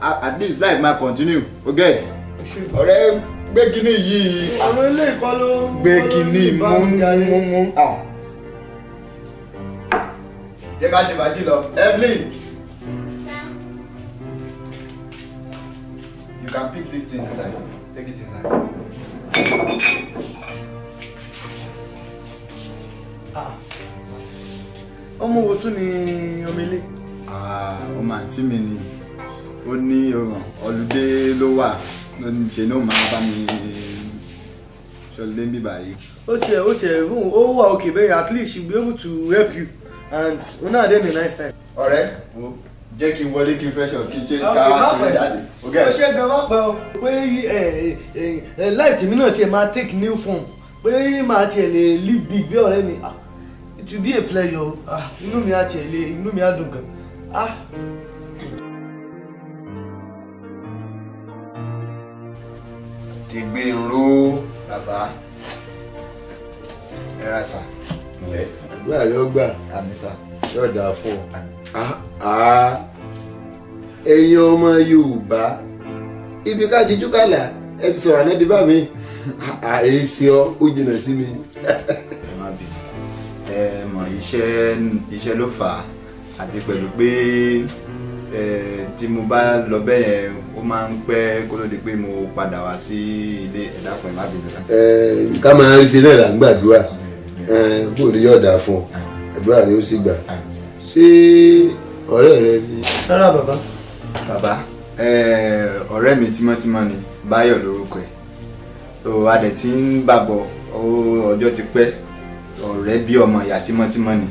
at least life ma continue, o get. Ọ̀rẹ́ gbé kínní yìí. Àwọn ilé ìkọ́ ló gbé kínní mú mú mú. Jẹ́ ká ṣe fàájì lọ, Evelyn. You can pick this thing inside. Take it inside. Ọmọ wo tún ni ọmọ ilé? Ọmọ àǹtí mi ni. Ó ní ọlùdé ló wà, ló ní ṣe ní ó máa bá mi ṣọlé ń bíbà yìí. Ó tiẹ̀ fún ó wà òkè bẹ́ẹ̀, at least she be able to help you and una dey a nice time. Ọ̀rẹ́ wo jẹ́ kí n wọlé kí n fresh up kí n change ká wá sí jáde. Ó ṣe gan má pẹ́ o pé láì tèmi náà tiẹ̀ máa take new form pé máa tiẹ̀ lè live big bí ọ̀rẹ́ mi. It will be a pleasure. Inú mi á tiẹ̀ lè, inú mi á dùn gan. Dìgbìnrú. Bàbá ẹ ra sà. Àdúrà rẹ ó gbà. Àmín sà. Yóò dáa fún ọ. Ẹ̀yin ọmọ Yorùbá, ibi ká dijú kàlà ẹ ti sọ̀rọ̀ àná di bá mi, àìsí ọ ó jìnnà sí mi. Ẹ má bínú, ẹ mọ̀ iṣẹ́ ló fà á, àti pẹ̀lú pé tí mo bá lọ bẹ́ẹ̀ yẹn ó máa ń pẹ́ kó ló di pé mo padà wá sí ilé. Ẹ dákun, ẹ má bínú sá. Ká máa rí sí náà là ń gbàdúrà, bó ni yóò dáa fún ọ, àdúrà rẹ ó sì gbà. Ṣé ọ̀rẹ́ rẹ ni? Rárá bàbá. Bàbá, ọ̀rẹ́ mi tímọ́tímọ́ ni, Báyọ̀ lórúkọ ẹ̀. Tó a dẹ̀ ti ń bàbọ̀ ọjọ́ ti pẹ́, ọ̀rẹ́ bí ọmọ ìyá tímọ́tímọ́ ni.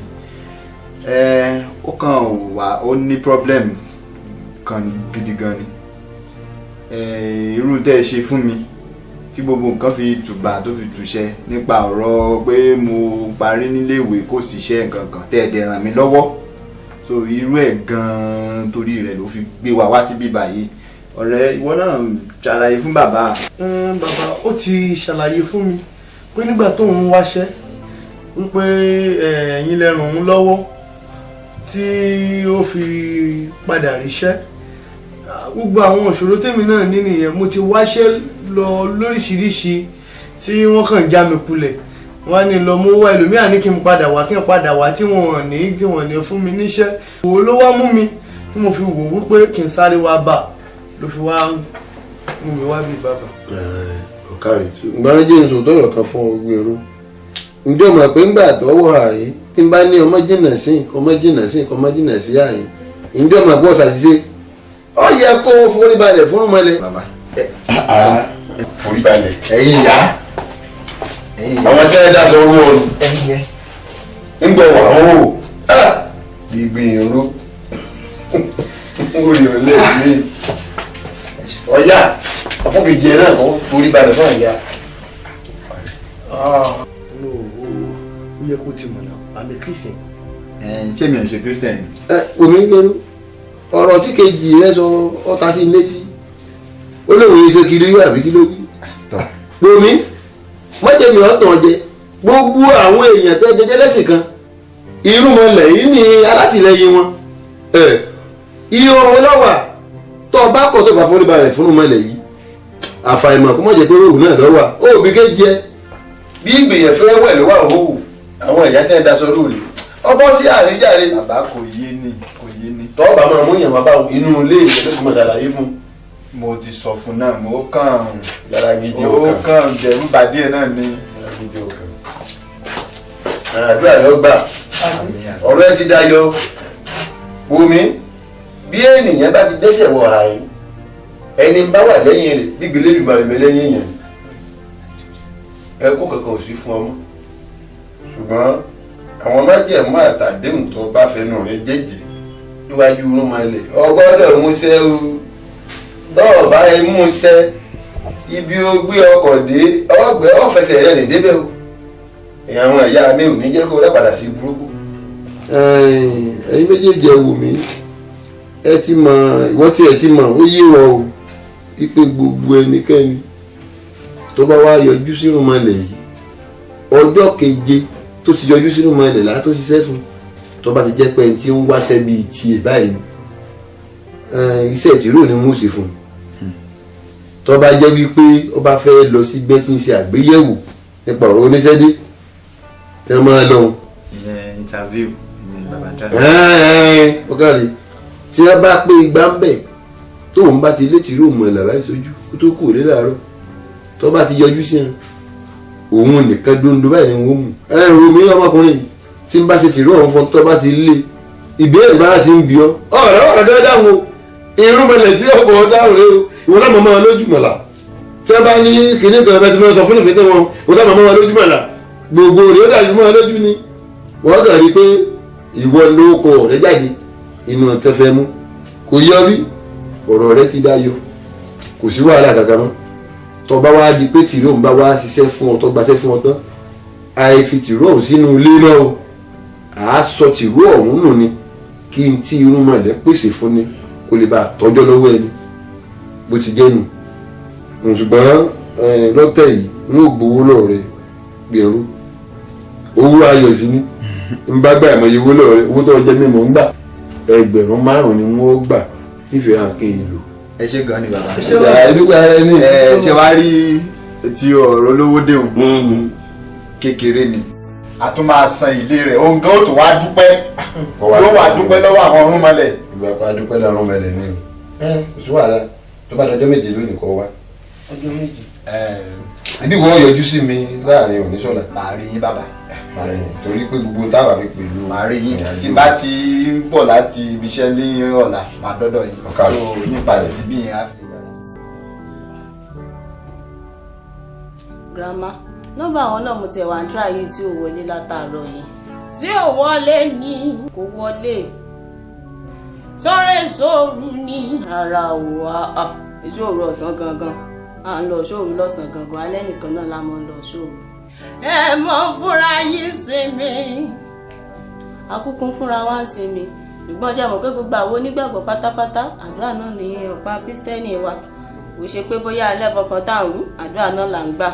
Ó kàn wá ó ní problem kan gidi gan ni. Irú tẹ́ ẹ ṣe fún mi Tí gbogbo nǹkan fi tùbà tó fi túṣẹ nípa ọ̀rọ̀ pé mo parí níléèwé kò síṣẹ́ nǹkan kan tẹ́ ẹ̀ dẹ̀ ràn mí lọ́wọ́. So irú ẹ̀ gan-an torí rẹ̀ ló fi gbé wa wá síbí báyìí. Ọ̀rẹ́, ìwọ náà ṣàlàyé fún bàbá. Bàbá, ó ti ṣàlàyé fún mi pé nígbà tó ń wáṣẹ́ wípé ẹ̀yin lẹ ràn òun lọ́wọ́ tí ó fi padà ríṣẹ́. Gbogbo àwọn ìṣòro tèmi náà ní nìyẹn. Mo ti wáṣẹ́ lọ lóríṣiríṣi tí wọ́n kàn já mi kulẹ̀. Wọ́n á ní lọ mú wá, ẹlòmíà ní kí n padà wá, kí n padà wá, tí wọ́n ní fún mi níṣẹ́. Wo ló wá mú mi tí mo fi wò wípé kí n sáré wá bà ló fi wá mú mi wá bí, bàbá. Ọ̀kàrí, ìgbà méjì ń sòtọ́ ọ̀rọ̀ kan fún ọ, gbèrú. Ǹjẹ́ o mọ̀ pé ńgbà tọ́wọ́ àyín tí n bá ní ọmọ jìnnà sí, ọmọ jìnnà sí, ọmọ jìnnà sí àyín, ǹjẹ́ o mọ̀ pé ọ̀sàṣìṣe ó yẹ kó o forí balẹ̀ fún ọmọlẹ̀? Bàbá, forí balẹ̀. Ẹ̀yin ìyá. Àwọn tí wọ́n dá sọ orú ọ̀nù ẹ̀yin yẹn. Ń gbọ̀ wà ó gbìgbìyànjú orí ọ̀lẹ́ mi ọ̀yá ọ̀fọ́kejì ẹ̀ náà kọ́ forí balẹ̀ fún àyà. No, ó yẹ kó ti mọ̀ náà, I'm a Christian. Ṣé mi ò ṣe Christian? Ẹ omi gbẹrú ọ̀rọ̀ tí kejì rẹ sọ ọta sí létí, ó lóun yìí ṣe kiri yóò àbí kí ló wí. Omi mọ́jẹ̀mí ọ̀tàn jẹ gbogbo àwọn èèyàn tẹ́ jẹjẹ lẹ́sìn kan, irúnmọlẹ̀ yìí ní alátìlẹyìn wọn. Iye ọlọ́wà tó o bá kọ̀ tó bá forí balẹ̀ fún irúnmọlẹ̀ yìí, àfàìmọ̀ kó má jẹ́ pé òwú náà lọ́wà ó bí kéjì ẹ bí ìgbìyànjú fẹ́ wẹ̀ ló wà òwú àwọn ìyá tẹ́ ń daṣọ lóore ọbọ̀ sí àṣejáde. Bàbá, kò yé ni, kò yé ni. Tọ́ bá máa mú ìyàwó báwọn inú ilé ìyẹn tó kọ́ máa ṣàlàyé fún. Mo ti sọ fún náà, mo kàn yàrá gidi. Ó ó kàn kàn dẹ̀rù bà díẹ̀ náà ni. Yàrá gidi ó kàn. Àdúrà ló gbà, ọ̀rọ̀ ẹ ti dayọ̀. Wòmí, bí ènìyàn bá ti dẹ́sẹ̀ wọ ààyè, ẹni bá wà lẹ́yìn rẹ̀ gbígbélé lùmọ̀rẹ̀mẹ́ lẹ́yìn yẹn, ẹkún kankan ò sí fún ọmọ. Ṣùgbọ́n àwọn májẹ̀mú àtàdéhùn tó bá fẹnu rẹ̀ jẹ́jẹ́ níwájú irúnmọlẹ̀, ọ gbọ́dọ̀ múṣẹ́ o. Tọ́ọ̀ bá ẹ múṣẹ́, ibi ó gbé ọkọ̀ dé ọgbẹ́ ọ̀fẹsẹ̀ rẹ̀ rìn débẹ̀ o. Èèyàn àwọn ẹ̀yà mi ò ní jẹ́ kó rẹ́ padà sí burúkú. Ẹ̀yin méjèèjì, ẹ wò mí. Ẹ ti mọ̀, ìwọ tí ẹ ti mọ̀, ó yé wọ o wípé gbogbo ẹnikẹ́ni tó bá wá yọjú sínú mọ́lẹ̀ yìí, ọjọ́ keje tó ti yọjú sínú mọ́lẹ̀ là tó ṣiṣẹ́ fún. Tó bá ti jẹ́ pé ẹni tí ń wáṣẹ́ bíi tiẹ̀ báyìí, iṣẹ́ ìtìrú ni wọ́n ṣe fún un. Tó bá jẹ́ wípé ó bá fẹ́ lọ sí gbẹ́ tí ń ṣe àgbéyẹ̀wò nípa ọ̀rọ̀ oníṣẹ́dé tí wọ́n máa lọ. Ìyẹn interview ni bàbá dá. Ó kárí, tí wọ́n bá pé igba ń bẹ̀, tóun bá ti létí rò mọ̀ làbá ìsojú kó tó kù lé láàárọ̀, tó bá ti yọjú sí wọn, òun nìkan dondo báyìí ni wọ́n mú. Ẹ ro mi, ọmọkùnrin tí ń bá ṣe tìrú ọ̀hún fún, tó bá ti lé ìbéèrè bá ti ń bí ọ ọ̀rẹ́ ọ̀rẹ́ gẹ́gẹ́ dáhùn o. Irúnmọlẹ̀ tí ọ̀pọ̀ dáhùn rẹ o, ìwọ sábà máa lójúmọ̀lá. Tí wọ́n bá ní kinní kan ẹbẹ̀ tí wọ́n sọ fún ìfẹ́ wọn, ìwọ sábà máa lójúmọ̀lá, gbogbo rẹ̀ ó dàbí máa lójú ni. Wọ́n kàn rí pé ìwọ ló kọ ọ̀rẹ́ jáde inú tẹ́fẹ́ mú kò yọ bí ọ̀rọ̀ rẹ ti dá yọ, kò sí wàhálà kankan mọ́. Tó bá wá di pé tìró ń bá wá ṣiṣẹ́ fún ọ, tó gbaṣẹ́ fún ọ tán, àìfi tìró ọ̀hún sínú ilé náà o, à á sọ tìró ọ̀hún nù ni, kí n tí irúnmọlẹ̀ pèsè fún ni kó lè bá a tọ́jọ́ lọ́wọ́ ẹni bó ti jẹ́ nù. Ṣùgbọ́n lọ́tẹ̀ yìí, n ó gbowó lọ́wọ́ rẹ gbèrú. Owó ayọ̀ sí ni n bá gbà. Ìmọ̀ owó lọ́wọ́ rẹ, owó tó jẹ́ mímọ́ ń gbà, 5,000 ni wọ́n gbà tí fi ra nǹkan èlò. Ẹ ṣé gan ni, bàbá. Ìgbà ẹdúgbà rẹ ní. Ẹ ṣe wá rí ti ọ̀rọ̀ olówó déhùn, kékeré ni a tún máa san ilé rẹ̀. Òun gan ó tún wá dúpẹ́, yóò wá dúpẹ́ lọ́wọ́ àwọn ọ̀rúnmọlẹ̀. Ìgbà pa dúpẹ́ lọ́wọ́ ọ̀rúnmọlẹ̀ ni o. Kò sí wàhálà, tó bá dọjọ́ 7 lónìí, kọ́ wá. Ọjọ́ 7. Ìdí ìwọ yọjú sí mi láàrin òní sọ̀la. Màá rí yín, bàbá. Torí pé gbogbo táwa fi pẹ̀lú. Màá rí yín tí bá ti ń bọ̀ láti ibi iṣẹ́ ní ọ̀la, màá dọ́dọ̀ yín. Ọ̀kàrò. So nípa ti bí yẹn á fi lè yára. Grandma, nọ́mbà àwọn náà mo tiẹ̀ wá ń try yìí tí ò wọlé látàárọ̀ yìí. Tí ò wọlé ní kò wọlé sọ́rẹ́ sóòrù ní. Rárá o, èso òru, ọ̀sán gangan. À ń lọ ṣòru lọ́sàn-án gangan, alẹ́ nìkan náà la mọ̀ ń lọ ṣòru. Ẹ mọ fúnra yín sinmi. Akúkú fúnra wa ń sinmi, ṣùgbọ́n ṣe mọ̀ pé gbogbo àwọn onígbàgbọ́ pátápátá àdúrà náà ní ọ̀pá Kristẹni wa. Kò ṣe pé bóyá alẹ́ bọ̀kan tá à ń rú, àdúrà náà là ń gbà.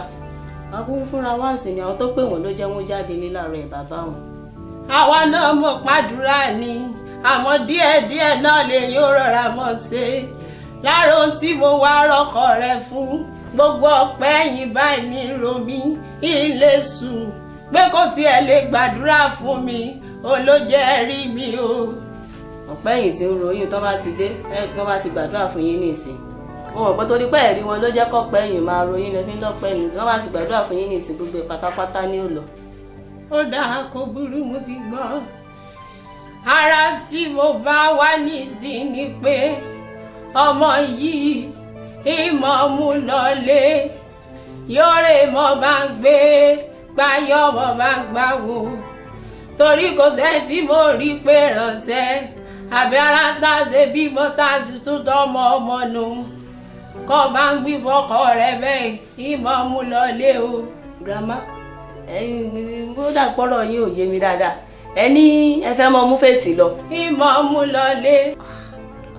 Akúkú fúnra wa ń sinmi, àwọn tó pè wọ́n ló jẹ́ wọ́n jáde ní láàárọ̀ ẹ̀ bàbá wọn. Àwa náà mọ̀ pàdúrà ni, àmọ́ díẹ̀díẹ̀ náà lè yóò rọra mọ̀ ṣe. Lára ohun tí mo wá rọ́kọ̀ rẹ fún, gbogbo ọpẹ́ yìí báyìí ní romi ilé sùn pé kó tiẹ̀ lè gbàdúrà fún mi, òun ló jẹ́ rí mi o. Ọ̀pẹ́ yìí tí ń ròyìn tó bá ti dé, tó bá ti gbàdúrà fún yín nísìn. Mo mọ̀ pé torí pé ẹ̀rí wọn ló jẹ́ kọ́pẹ́ yìí máa ròyìn lọ fi ń lọ́pẹ́ yìí, tó bá ti gbàdúrà fún yín nísìn gbogbo ẹ̀ pátápátá ní ò lọ. Ó dáa, kò burú, mo ti gbọ́. Ara tí mo bá wá nísìn ni pé ọmọ yìí ìmọ̀ mú lọlé, yọ̀rẹ̀ mọ́ bá ń gbé gbáyọ̀ mọ́ bá ń gbà wò, torí kò sẹ́ni tí mo rí pé ránṣẹ́ àbí ara tá a ṣe bímọ tá a sì tún tọmọ ọmọ nù, kọ́ bá ń gbí fọkọ rẹ bẹ́ẹ̀ ìmọ̀ mú lọlé o. Grandma, ẹ̀yin bó dàpọ̀rọ̀ yín ò yé mi dáadáa. Ẹ ní ẹ fẹ́ mọ mú fètì lọ. Ìmọ̀ mú lọlé.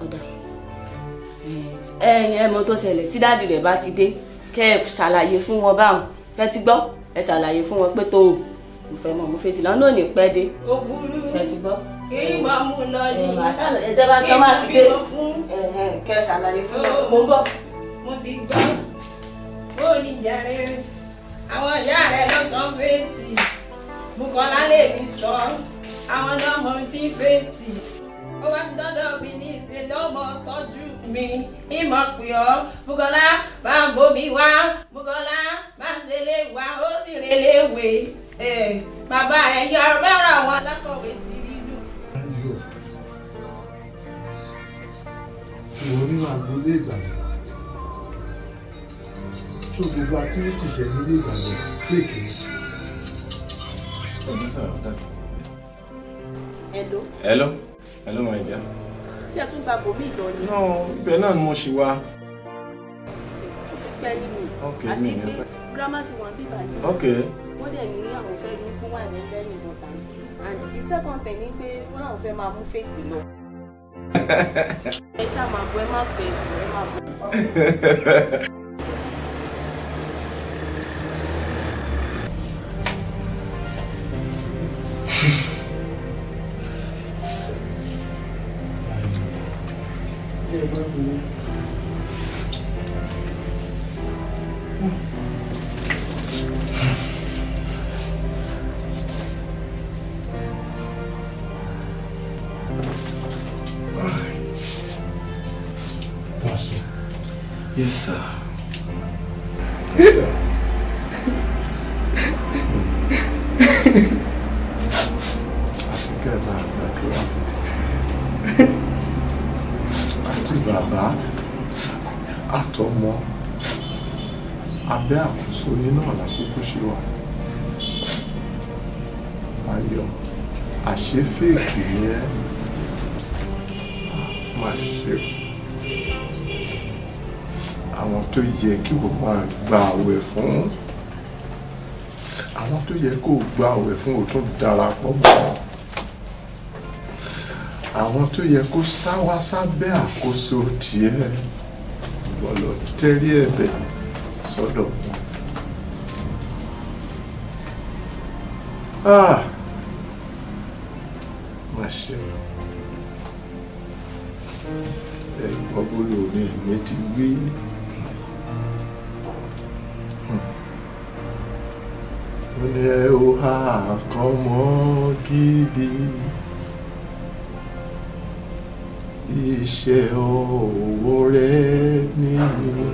Ọ̀dà, ẹ̀yin ẹ mọ tó ṣẹlẹ̀, tí dáàdì rẹ̀ bá ti dé kẹ́ ẹ ṣàlàyé fún wọn báwọn. Ṣé ti gbọ́? Ẹ ṣàlàyé fún wọn pé tó o mo fẹ́ mọ mú fètì lọ, náà ní pẹ́ dé. Kò burú. Ṣé ti gbọ́? Ìmọ̀ mú lọlé. Ẹ máa ṣàlàyé tẹ́ bá tán bá ti dé. Kẹ́ ẹ ṣàlàyé fún wọn. Mo ń bọ̀. Mo ti gbọ́. Ó ní jàre, àwọn ìyá rẹ̀ ló sọ fètì, Bùkọ́lá lè mi sọ, àwọn náà mọ tí fètì. Ó wá ti dọ́dọ̀ mi ní ìṣe lọ́mọ tọ́jú mi, ìmọ̀ pè ọ́, Bùkọ́lá bá ń bomi wá, Bùkọ́lá bá ń tẹ̀lé wá, ó sì relé wé. Bàbá rẹ̀ yọ bẹ́ẹ̀rẹ̀ àwọn alákọ̀wé ti rí lù. Ìwọ nínú agboolé Ìgbàgbọ́ tó gbogbo activity ṣe nílé Ìgbàgbọ́ fèkì ni. Hello. Hello. Hello, my dear. Ṣé ẹ tún gba bòmí ìlọ ni? No, ibẹ̀ náà ni mo ṣì wà. Ó ti pẹ́ nínú. Ok, àti mi ní pé pẹ́. Grandma ti wà bíbá yìí. Ok. Wọ́n dẹ̀ ní àwọn fẹ́ rí fún wà ní very important. And the second thing ni pé wọ́n làwọn fẹ́ máa mú fètì lọ. Ẹ ṣáà máa bọ̀, ẹ má pẹ́ jù, ẹ má bọ̀. Pastor. Yes, sir. Yes, sir. Àti kẹ́ ẹ máa gbàdúrà fún mi. Àti bàbá àtọmọ abẹ́ àkóso yín náà lákòókò ṣe wà. Ayọ̀, àṣé fèkì ni ẹ́, máa ṣe o. Àwọn tó yẹ kí wọ́n máa gba àwẹ̀ fún, àwọn tó yẹ kó gba àwẹ̀ fún ò tún darapọ̀ mọ́ wọn. Àwọn tó yẹ kó sá wá sábẹ́ àkóso tiẹ̀ wọ́n lọ tẹ́rí ẹ̀bẹ̀ sọ́dọ̀ wọn. Ah! Má ṣe o. Ẹ gbọ́ bólú omi mi ti wí. Ó ní ẹ ó há àkànmọ́ gidi. Iṣẹ́ ọwọ́ rẹ nínú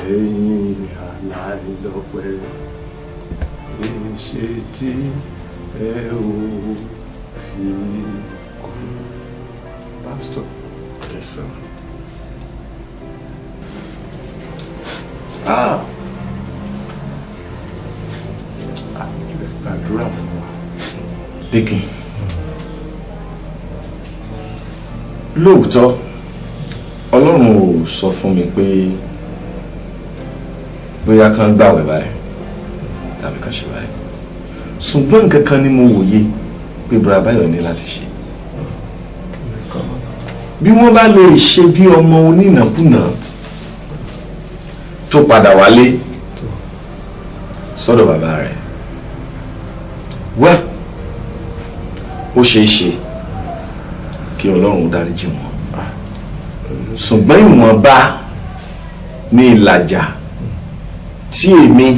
ẹ̀yin aláìlọ́pẹ́, èṣe tí ẹ ò fi kú. Pastor. Yes, sir. Ah! Gbàdúrà fún wa. Dikin, lóòótọ́ Ọlọ́run ò sọ fún mi pé bóyá kán gbàwẹ̀ báyìí tàbí kán ṣe báyìí, ṣùgbọ́n nǹkan kan ni mo wòye pé Bùrà Báyọ̀ ní láti ṣe. Bí wọ́n bá lè ṣe bí ọmọ onínàkúnà tó padà wálé sọ́dọ̀ bàbá rẹ̀, wẹ́ ó ṣeé ṣe kí Ọlọ́run dáríjì wọn, ṣùgbọ́n ìwọ̀nba ní ìlàjà tí èmi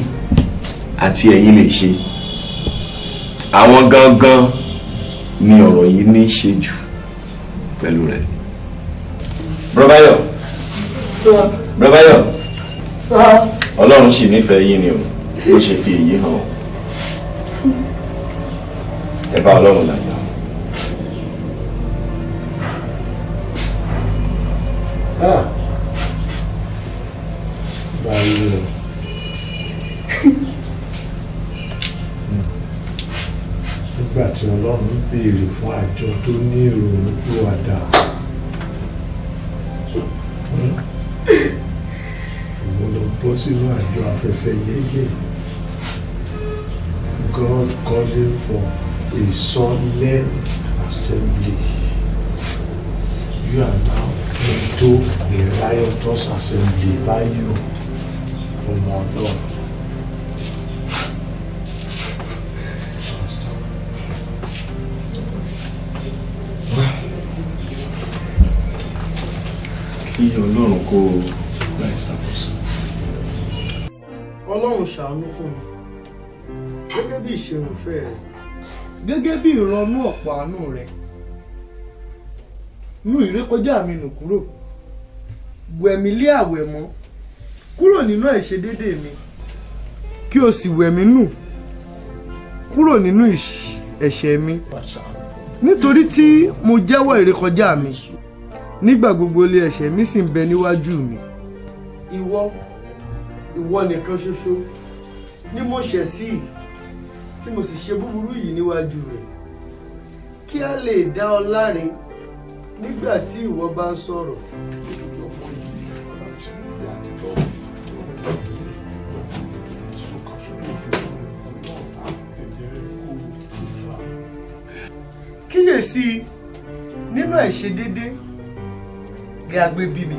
àti ẹ̀yin lè ṣe, àwọn gangan ni ọ̀rọ̀ yìí ní í ṣe jù pẹ̀lú rẹ̀. Bùrọ̀báyọ̀, Bùrọ̀báyọ̀, Ọlọ́run sì nífẹ̀ẹ́ yín ni o, ó ṣe fi èyí hàn o. Ẹ bá Ọlọ́run làjà. Báyọ̀, nígbà tí Ọlọ́run béèrè fún àjọ tó ní ìrònú pìwàdà, òun lọ bọ́ sínú àjọ afẹ́fẹ́ yẹ́yẹ́. God calling for a solemn assembly. You are now into a riotous assembly. Báyọ̀, ọmọ Ọlọ́run. Kí Ọlọ́run kó láì ṣàkóso. Ọlọ́run ṣàánú fún mi gẹ́gẹ́ bí ìṣerùnfẹ́ rẹ̀, gẹ́gẹ́ bí ìrọ̀nú ọ̀pọ̀ àánú rẹ̀. Nú ìrékọjá mi nù kúrò, wẹ̀ mí lé àwẹ̀ mọ́ kúrò nínú àìṣedéédéé mi, kí o sì wẹ̀ mí nù kúrò nínú ẹ̀ṣẹ̀ mi. Nítorí tí mo jẹ́wọ́ ìrékọjá mi, nígbà gbogbo ilé ẹ̀ṣẹ̀ mi sì ń bẹ níwájú mi. Ìwọ nìkan ṣoṣo ni mo ṣẹ̀ sí, tí mo sì ṣe búburú yìí níwájú rẹ̀, kí a lè dá ọ láre nígbà tí ìwọ bá ń sọ̀rọ̀. Kíyèsí, nínú àìṣedéédé ni a gbé bí mi,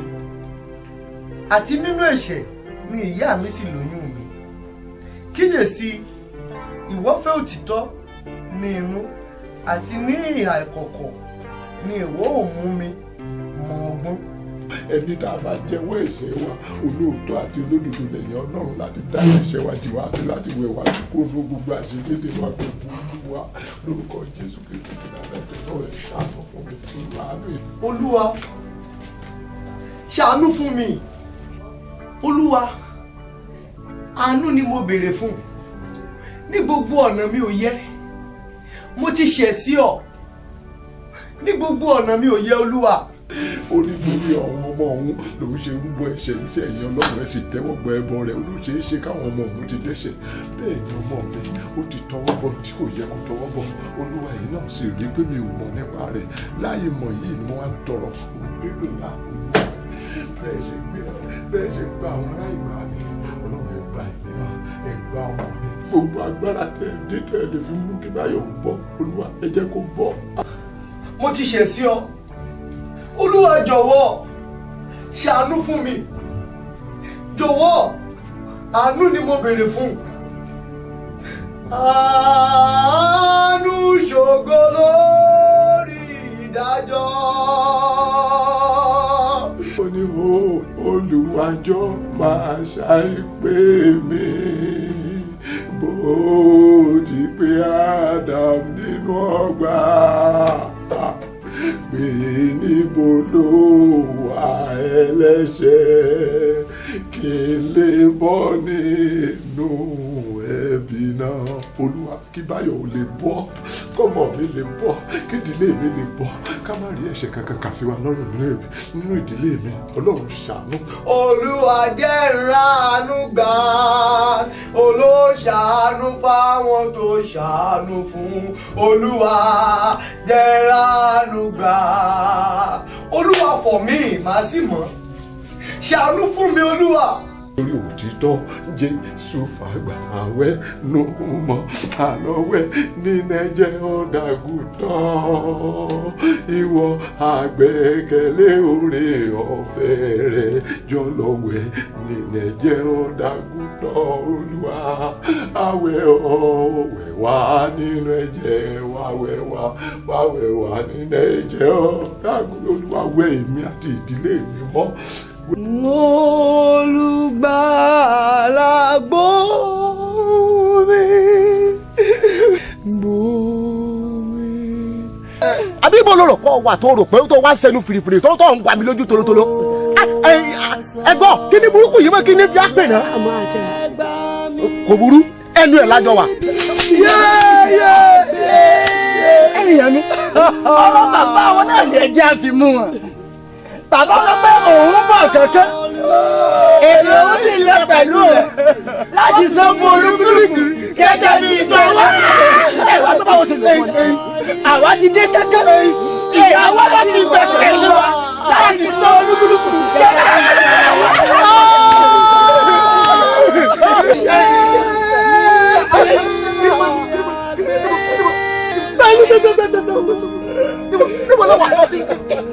àti nínú ẹ̀ṣẹ̀ ni ìyá mi sì lóyún mi. Kíyèsí, ìwọ fẹ́ òtítọ́ ní inú, àti ní ìhà ìkọ̀kọ̀ ni ìwọ ò mú mi mọ ọgbọ́n. Ẹni tá a bá jẹ́wọ́ ẹ̀ṣẹ̀ wa, olóòótọ́ àti olódodo lẹ́yìn Ọlọ́run láti dá ẹ̀ṣẹ̀ wa jì wá àti láti wẹ̀ wá kó fún gbogbo àṣedédé wa gbogbo wa lórúkọ Jésù Kristi ti Násárẹ́tì náà. Ẹ ṣàánú fún mi fún àánú yìí. Olúwa ṣàánú fún mi. Olúwa, àánú ni mo béèrè fún. Ní gbogbo ọ̀nà mi ò yẹ, mo ti ṣẹ̀ sí ọ. Ní gbogbo ọ̀nà mi ò yẹ, Olúwa. Ó ní torí àwọn ọmọ òun lòun ṣe rúbọ ẹ̀ṣẹ̀ yìí sí ẹ̀yìn Ọlọ́run, ẹ̀ sì tẹ́wọ́ gba ẹbọ rẹ̀. Ó ló ṣeé ṣe káwọn ọmọ òun ti dẹ́ṣẹ̀. Bẹ́ẹ̀ ni ọmọ mi ó ti tọwọ́ bọ̀ tí kò yẹ kó tọwọ́ bọ̀. Olúwa yìí náà sì rí pé mi ò mọ̀ nípa rẹ̀. Láì mọ̀ yìí ni mo wá ń tọrọ òun bèrè ńlá. Bẹ́ẹ̀ ṣe gba àwọn ará ìgbà mi, Ọlọ́run ẹ gba ẹ̀mí náà, ẹ gba ọmọ mi. Gbogbo agbára tẹ ẹ dé tẹ ẹ lè fi mú kí Báyọ̀ bọ́, Olúwa ẹ jẹ́ kó bọ́. Mo ti ṣẹ̀ sí ọ, Olúwa, jọ̀wọ́ ṣàánú fún mi. Jọ̀wọ́, àánú ni mo béèrè fún. Àánú ṣògo lórí ìdájọ́. Ó ní wo Olùwàjọ́ máa ṣàìpé mi bó ti pé Adam nínú ọgbà, pé níbo ló wà ẹlẹ́ṣẹ̀, kí n lè bọ́ nínú ẹ̀bi náà. Olúwa, kí Báyọ̀ ò lè bọ́, kọ́mọ mi lè bọ́, kí ìdílé mi lè bọ́, ká má rí ẹ̀ṣẹ̀ kankan kà sí wa lọ́rùn nínú ìdílé mi. Ọlọ́run ṣàánú. Olúwa jẹ́ ìránú gbà, olóṣàánú fáwọn tó ṣàánú fún. Olúwa jẹ́ ìránú gbà. Olúwa fọ̀ mí, màá sì mọ́. Ṣàánú fún mi, Olúwa. Lórí òtítọ́ Jésù fàgbà àwẹ̀ nù mọ́ àlọ́wẹ̀ nínú ẹ̀jẹ̀ ọ̀dàgùtàn ìwọ àgbẹ̀kẹ̀lé oore ọ̀fẹ́ rẹ̀ jọlọ́wẹ̀ nínú ẹ̀jẹ̀ ọ̀dàgùtàn Olúwa àwẹ̀ ọ̀wẹ̀ wá nínú ẹ̀jẹ̀ wàwẹ̀ wá wàwẹ̀ wá nínú ẹ̀jẹ̀ ọ̀dàgùtàn Olúwa wẹ̀ èmi àti ìdílé mi mọ́. Olùgbàlà gbọ́ mi, gbọ́ mi. Àbí ibo ló rò pọ̀ wà tó rò pé tó wá ń sẹnu fìrìfìrì tó tó ń wà mí lójú tolótoló. Ẹ gbọ́ kí ni burúkú yìí mọ́ kí ni fi á pè náà. Kò burú ẹnu ẹ̀ lájọ wà. Ẹ̀yìn mi, ọ̀rọ̀ bàbá wọn náà lè jẹ́ àfimú wọn. Bàbá sọ pé òun bọ̀ kankan, èrè ó sì lọ pẹ̀lú rẹ̀ láti san fún olúkúlùkù gẹ́gẹ́ bí iṣẹ́ wa. Ẹ̀wà tó bá wọ́n ṣe lè wọ́n ni. Àwa ti dé kankan, ìyàwó bá ti bẹ̀ pẹ̀lú wa láti san olúkúlùkù gẹ́gẹ́ bí iṣẹ́ wa.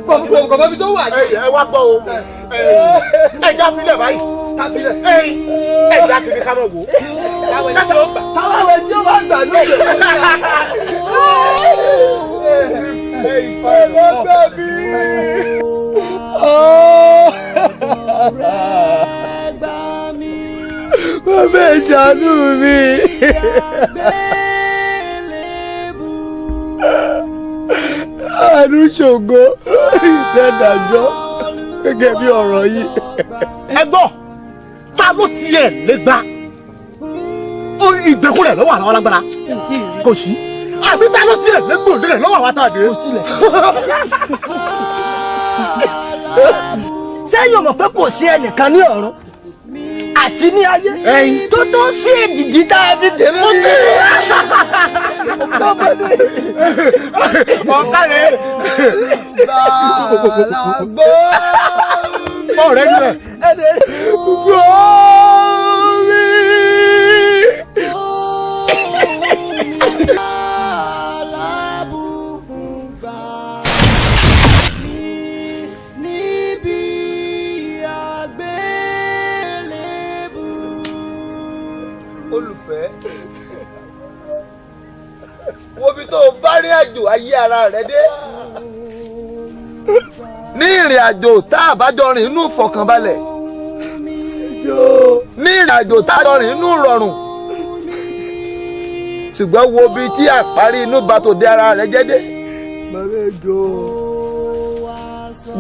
Kọ̀ọ̀kan bí tó wà. Ẹ wá gbọ́ o, ẹ já filẹ̀ báyìí, ẹ já sí ní ká mọ̀ wò. Táwọn ẹni tí ó bá gbà ló lè. Ọlọ́gbà mi. Bàbá ẹ ṣàánú mi. Àánú ṣògo lórí ìtẹ́dàjọ́ gẹ́gẹ́ bí ọ̀rọ̀ yìí. Ẹ gbọ́, ta ló tiẹ̀ lè gba ìgbèkùn rẹ̀ lọ́wọ́ àwọn alágbára? Kò sí. Àbí ta ló tiẹ̀ lè gbòǹde rẹ̀ lọ́wọ́ àwọn àtàdé? Sẹ́yìn ò mọ̀ pé kò sí ẹnìkan ní ọ̀run àti ní ayé tó tó sí èdìdí tá a fi dè lórí. Ọ̀kàrẹ̀. Bàlágbó. Ọ̀rẹ́ mi rẹ̀. Gbọ́ mi. Olùfẹ́, wo bí tó o bá rìn àjò ayé ara rẹ dé. Ní ìrìn àjò tá a bá jọ rìn inú ìfọ̀kànbalẹ̀, ní ìrìn àjò tá a jọ rìn inú ìrọ̀rùn, ṣùgbọ́n wo bí tí àparí inú bá tòde ara rẹ jẹ́ dé.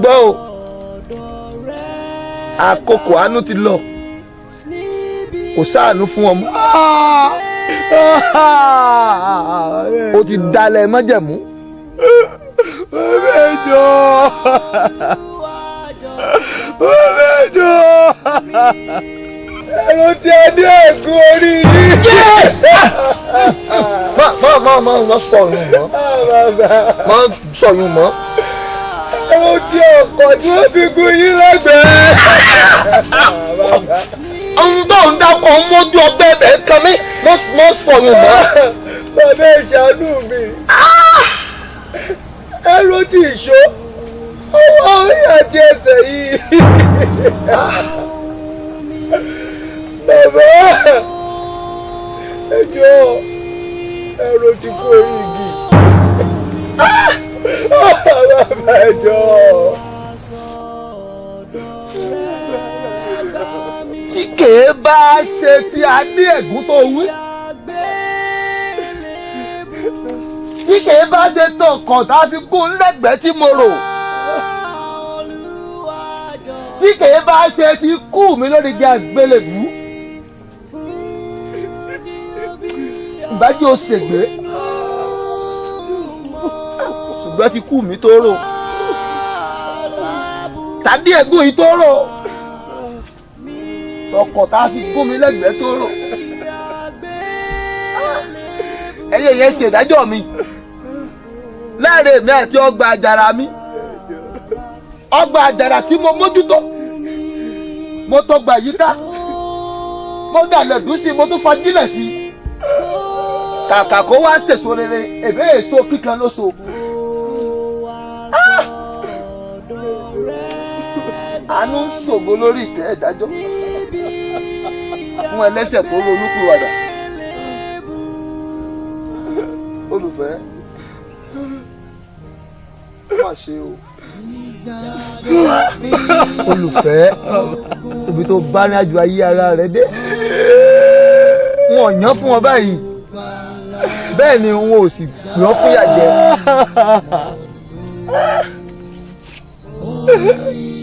Gbọ́ o, àkókò àánú ti lọ, kò sáànú fún ọmọ. O ti dalẹ̀ májẹ̀mú. Mẹ́jọ. Mẹ́jọ. Ẹ̀rọ tí a ní ẹ̀gún orí yìí. Má sọ̀yún mọ́. Má sọ̀yún mọ́. Ẹ̀rọ tí ọkọ̀ tí wọ́n fi gún yín lẹ́gbẹ̀ẹ́. Ohun tó ń dákọ̀ ń mójú ọgbẹ́ ẹ̀ kan mí mọ́ sọ̀yún mọ́. Bàbá ìṣàánú mi. Ẹ̀rọ tí ìṣó ọwọ́ orí àti ẹsẹ̀ yìí. Bàbá ẹ jọ̀ọ́ ẹ̀rọ ti kú orí igi. Bàbá ẹ jọ̀ọ́. Tí kèé bá ṣe tí a ní ẹ̀gún tó wí. Tí kèé bá ṣe tó kàn tá a fi gún lẹ́gbẹ̀ẹ́ tí mo rò. Tí kèé bá ṣe ti kú mi lórí igi àgbélébùú. Ìbájú ó ṣègbé. Ṣùgbọ́n ti kú mi tó rò. Tàbí ẹ̀gún yìí tó rò. Ọkọ̀ tá a fi gún mi lẹ́gbẹ̀ẹ́ tó rò. Ẹyẹ yẹn ṣe ìdájọ́ mi láàrin èmi àti ọgbà àjàrà mi. Ọgbà àjàrà tí mo mójútó, mo tọgbà yíká, mo dàlẹ̀ dùn sí i, mo tún fagílẹ̀ sí i. Kàkà kó wá sèso rere, èmi èso kíkan ló so. Àánú ń ṣògo lórí ìtẹ́ ìdájọ́ fún ẹlẹ́ṣẹ̀ tó ronúpìwàdà. Olùfẹ́, má ṣe o. Olùfẹ́, ibi tó bá ní àjò ayé ara rẹ dé, wọn ò yàn fún ọ báyìí, bẹ́ẹ̀ ni wọn ò sì yàn fún ìyà jẹ.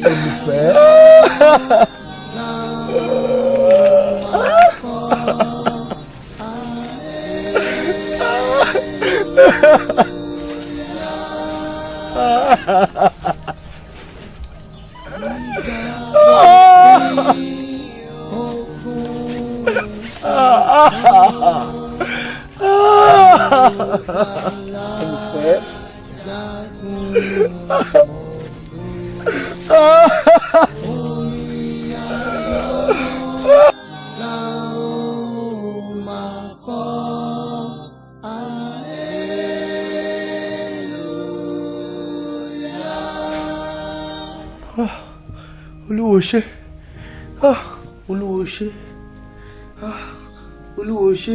Olùfẹ́. Olùfẹ́. Olúwo ṣé, Olúwo ṣé, Olúwo ṣé,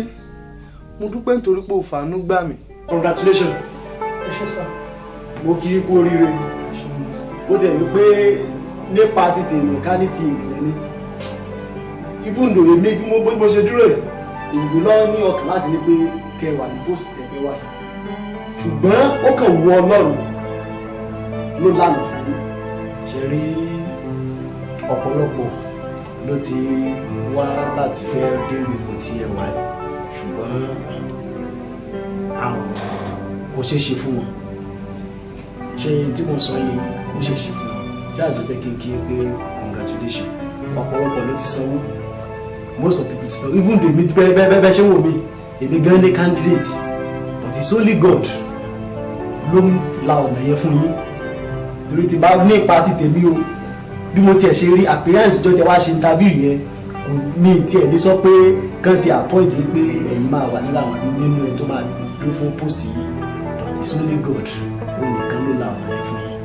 mo dúpẹ́ nítorí pé o fàánú gbà mí. Congratulations. Ẹ ṣé sá. Mo kí í kú oríire. Ó tiẹ̀ wí pé nípa ti tèmi ká ní ti ènìyàn ni. Even though èmi bí mo ṣe dúró yìí, èmi lọ ní ọkàn láti ní pé kẹ́ wà ní post tẹ̀fẹ́ wà. Ṣùgbọ́n ó kàn wọ Ọlọ́run ló lànà fún mi. Ṣe rí ọ̀pọ̀lọpọ̀ ló ti wá láti fẹ́ dérú ipò tí ẹ wà, ṣùgbọ́n àwọn kò ṣeé ṣe fún wọn. Ṣé tí mo sọ yìí kò ṣeé ṣe fún wọn? That's the thing kí n pé congratulations. Ọ̀pọ̀lọpọ̀ ló ti sanwó, most of people ti sanwó, even though mi bẹ́ẹ̀ ṣe wò mí, èmi gan ní candidate, but it's only God ló ń la ọ̀nà yẹn fún yín. Torí ti bá ní ipa ti tèmi o, bí mo tiẹ̀ ṣe rí appearance jọ tẹ wá ṣe interview yẹn, kò ní tiẹ̀ ní sọ pé kàn ti appoint pé ẹ̀yin máa wà nínú àwọn nínú ẹ̀ tó máa dúró fún post yìí, but it's only God, òun nìkan ló la ọ̀nà yẹn fún yín.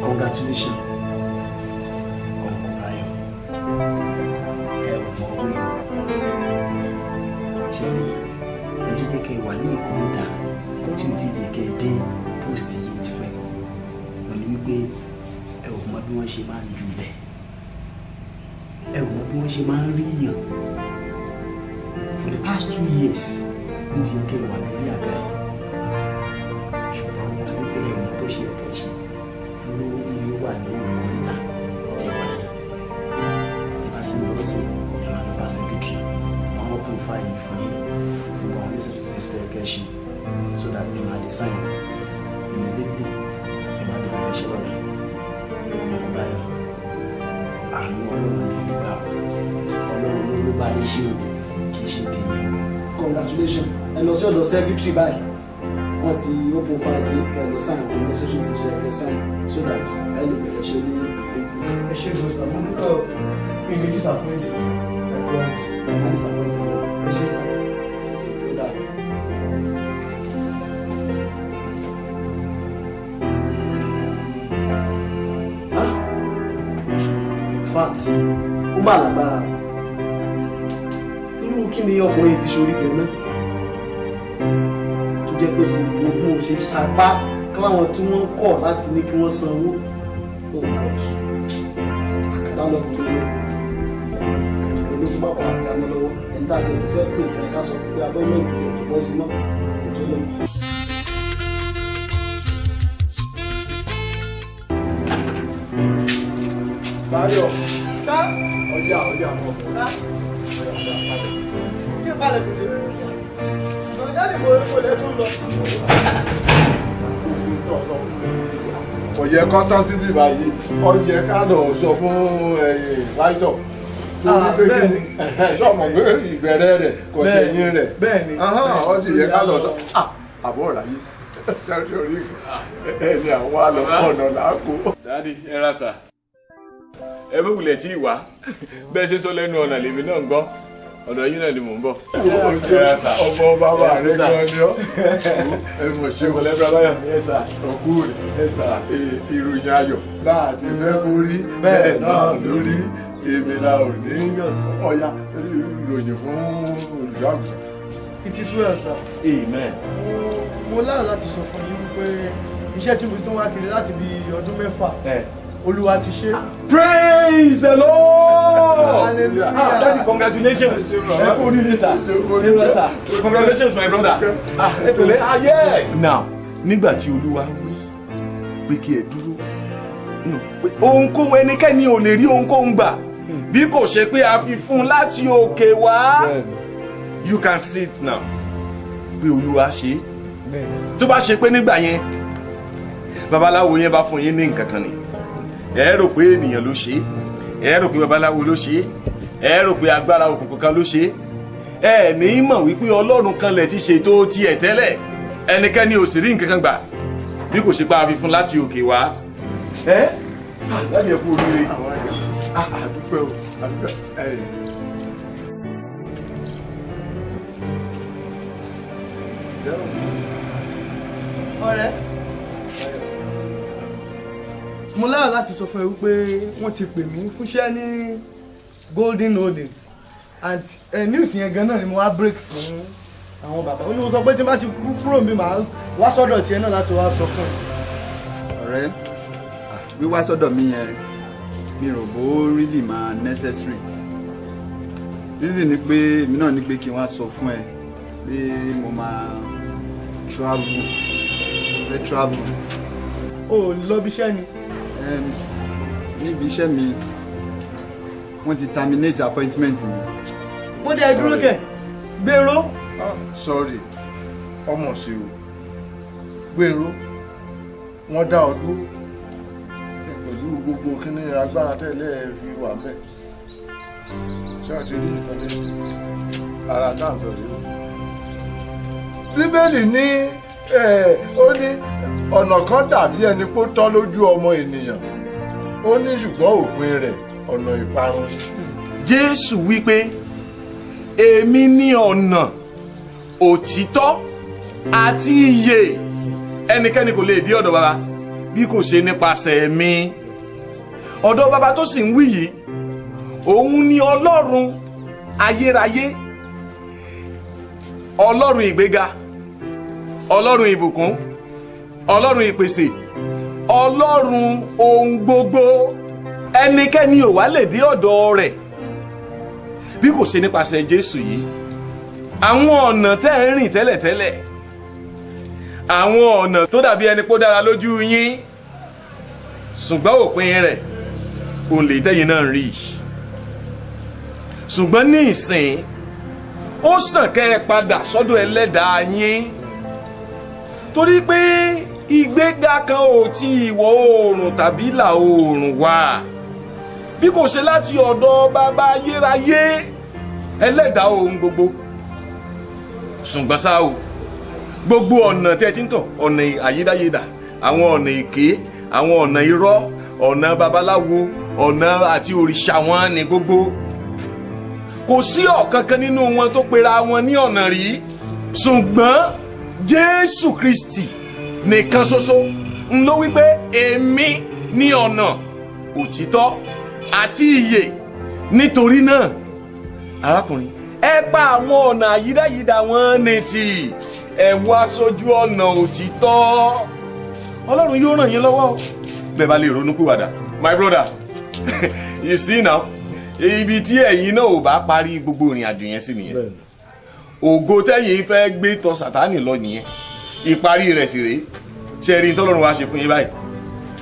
Congratulations, Uncle Bayo. Ẹ ò mọ̀ wí o, ṣe rí ẹ tó jẹ́ kẹ́ ẹ wà ní ìkórìtà tí o ti jẹ́ kẹ́ ẹ dé post yìí tipẹ́, wọ́n ní wípé ẹ ò mọ bí wọ́n ṣe máa ń julẹ̀, ẹ ò mọ bí wọ́n ṣe máa ń rí yàn. For the past 2 years ní ti yẹ kẹ́ ẹ wà lórí àga yìí, ṣùgbọ́n torí pé ẹ mọ bó ṣe ẹ̀ka ṣe ló ń wà ní ìkórìtà tẹ wà yẹn. Ẹ bá ti ń lọ sí ẹ máa lọ bá secretary, wọn wọ́n profile fún yín nípa àwọn research tó yẹ kẹ́ ṣe, so that ẹ máa design immediately, ẹ máa dìbò ẹ ṣe lọ́la. Báyọ̀, àánú Ọlọ́run ní nígbà Ọlọ́run ló bá yín ṣe o, kì í ṣe tèèyàn. Congratulations. Ẹ lọ sí ọ̀dọ̀ secretary báyìí, wọ́n ti open file yìí, ẹ lọ sign àwọn necessary things ẹ sign so that ẹ lè bẹ̀rẹ̀ ṣe ní ìgbé. Ẹ ṣé gbọ́dọ̀, mo dúpẹ́ o, mi ní disappointed, I promise. Ẹ má disappointed. Ẹ ṣé sá. So that. Fact, ó má lágbára. Irú kí ni ọkùnrin fi ṣorí gan náà tó jẹ́ pé gbogbo bí mo ṣe sapá káwọn tí wọ́n kọ̀ láti ní kí wọ́n sanwó. Oh God, àkàdá lọkùnrin ló ló tó bá pọ̀ àjámọ́ lọ́wọ́. Ẹni tá a ti fẹ́ pè kan ká sọ pé appointment ti ọ̀tọ̀ bọ́ sí mọ́ kò tó lọ. Báyọ̀. Sá. Ọjà ọjà mọ̀. Sá. Kí n balẹ̀ kùdé. Ọ̀gá ni mo lè tún lọ. Kò yẹ kó tán síbí báyìí, ó yẹ ká lọ sọ fún Láìtọ̀. Torí pé kí ni sọ̀mọ̀ pé ìbẹ̀rẹ̀ rẹ̀ kò sẹ̀yìn rẹ̀. Bẹ́ẹ̀ni. Ó sì yẹ ká lọ sọ. Àbọ̀ ráyé. Sórí ẹni àwọn àlọ́ ọ̀nà làákò. Daddy, ẹ ra sà. Ẹ bó wulẹ̀ tí ì wá. Bẹ́ẹ̀ ṣe sọ lẹ́nu ọ̀nà lèmi náà ń gbọ́. Ọ̀dọ̀ yín náà ni mò ń bọ̀. Ọmọ bàbá rẹ gan ni ọ́. Ẹ mọ̀ ṣe o. Ọkú rẹ̀ ìròyìn ayọ̀ láti fẹ́ kó rí bẹ́ẹ̀ náà lórí èmi la ò ní ọ̀ya ìròyìn fún olùṣọ́àgùtàn. It is well, sir. Amen. Mo láyọ̀ láti sọ fún yín wípé iṣẹ́ tí mo tún wá kiri láti bí ọdún 6 Olúwa ti ṣe. Praise the Lord! Hallelujah. Ah, Daddy, congratulations. Ẹ kú oríire, sir. Sir. Congratulations, my brother. Ah, ẹ pẹ̀lẹ́. Ah, yes. Now, nígbà tí Olúwa wí pé kí ẹ dúró, ohunkóhun ẹnikẹ́ni ò lè rí ohunkóhun gbà bí kò ṣe pé a fi fún un láti òkè wá. You can see it now. Pé Olúwa ṣe. Tó bá ṣe pé nígbà yẹn, babaláwo yẹn bá fún yín ní nǹkan kan ni. Ẹ rò pé ènìyàn ló ṣe, ẹ rò pé babaláwo ló ṣe, ẹ rò pé agbára òkùnkùn kan ló ṣe. Ẹ ní mọ̀ wípé Ọlọ́run kan lẹ̀ ti ṣètò tiẹ̀ tẹ́lẹ̀. Ẹnikẹ́ni ò sì rí nǹkan kan gbà bí kò ṣe pa àfifún láti òkè wá. Ẹ láti ẹ kú oríire. Àdúpẹ́ o, àdúpẹ́ ẹ̀. Ọ̀rẹ́, mo láyọ̀ láti sọ fún ẹ wípé wọ́n ti pè mí fúnṣẹ́ ní Golden Holdings and news yẹn gan náà ni mo wá break fún àwọn bàbá. Ó ní mo sọ pé tí n bá ti kú kúrò mi màá wá sọ́dọ̀ tiẹ̀ náà láti wá sọ fún ẹ. Ọ̀rẹ́, wíwá sọ́dọ̀ mi yẹn mi rò bó really máa necessary. Reason ni pé èmi náà ní pé kí n wá sọ fún ẹ pé mo máa travel, fẹ́ travel. O lọ bí iṣẹ́ ni. Níbi iṣẹ́ mi wọ́n ti terminate appointment mi. Mo dẹ̀ dúró kẹ̀ gbèrò. Sorry, ọmọ sí o gbèrò wọ́n dá ọ dúró pẹ̀lú gbogbo kíní agbára tẹ́lẹ̀ fi wà mẹ́. Ṣé o ti rí nǹkan ní ara náà sọ rí o? Bíbélì ní ó ní ọ̀nà kan dàbí ẹni pé ó tọ́ lójú ọmọ ènìyàn, ó ní ṣùgbọ́n òpin rẹ̀ ọ̀nà ìparun. Jésù wípé èmi ní ọ̀nà òtítọ́ àti ìyè, ẹnikẹ́ni kò lè dé ọ̀dọ̀ bàbá bí kò ṣe nípasẹ̀ mi. Ọ̀dọ̀ bàbá tó sì ń wí yìí, òun ni Ọlọ́run ayérayé, Ọlọ́run ìgbéga, Ọlọ́run ìbùkún, Ọlọ́run ìpèsè, Ọlọ́run ohun gbogbo. Ẹnikẹ́ni ò wá lè dé ọ̀dọ̀ rẹ̀ bí kò ṣe nípasẹ̀ Jésù yìí. Àwọn ọ̀nà tẹ́ ẹ ń rìn tẹ́lẹ̀tẹ́lẹ̀, àwọn ọ̀nà tó dàbí ẹni pó dára lójú yín, ṣùgbọ́n òpin rẹ̀ òun lè tẹ́yìn náà rí. Ṣùgbọ́n ní ìsìn, ó sàn kẹ́ ẹ padà sọ́dọ̀ ẹlẹ́dàá yín, torí pé ìgbéga kan ò ti ìwọ̀ oòrùn tàbí ìlà oòrùn wá bí kò ṣe láti ọ̀dọ̀ bàbá ayérayé ẹlẹ́dàá ohun gbogbo. Ṣùgbọ́n ṣá o, gbogbo ọ̀nà tí ẹ ti ń tọ̀, ọ̀nà àyídáyédà, àwọn ọ̀nà èké, àwọn ọ̀nà irọ́, ọ̀nà babaláwo, ọ̀nà àti òrìṣà wọn ni gbogbo. Kò sí ọ̀kankan nínú wọn tó pera wọn ní ọ̀nà rí. Ṣùgbọ́n Jésù Kristi nìkan ṣoṣo ń ló wípé èmi ní ọ̀nà òtítọ́ àti ìyè. Nítorí náà, arákùnrin, ẹ pa àwọn ọ̀nà àyídáyídà wọn ní tì, ẹ wá sójú ọ̀nà òtítọ́. Ọlọ́run yóò ràn yín lọ́wọ́ bẹ́ẹ̀ bá lè ronú pìwàdà. My brother, you see now, ibi tí ẹ̀yin náà ò bá parí gbogbo ìrìn àjò yẹn sí nìyẹn. Ògo tẹ́yìn fẹ́ gbé tọ̀ Sátánì lọ nìyẹn. Ìparí rẹ̀ sì rèé. Ṣe rí tọ́lọ́run wá ṣe fún yín báyìí?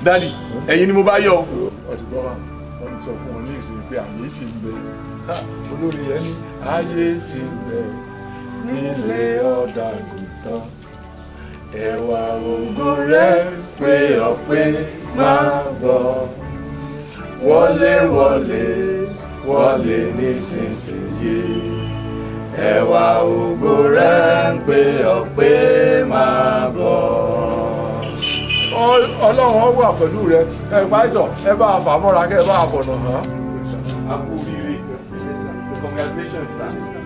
Dádì, ẹ̀yin ni mo bá yọ̀. Ọ̀tún bá wọn sọ fún wọn ní ìsìn pé àyè sì ń bẹ. Olórí yẹn ní ayé sì ń bẹ nílé ọ̀dàgùtàn. Ẹwà ògo rẹ̀ pé ọ̀pẹ máa bọ̀. Wọlé wọlé wọlé nísinsìnyí. Ẹwà ògo rẹ̀ ń pè ọ́ pé máa bọ̀. Ọlọ́run ó wà pẹ̀lú rẹ. Ẹ pàìtọ̀, ẹ bá a fà mọ́ra kẹ́ ẹ bá a bọ̀nà hàn. A kú oríire. Congratulations, sir.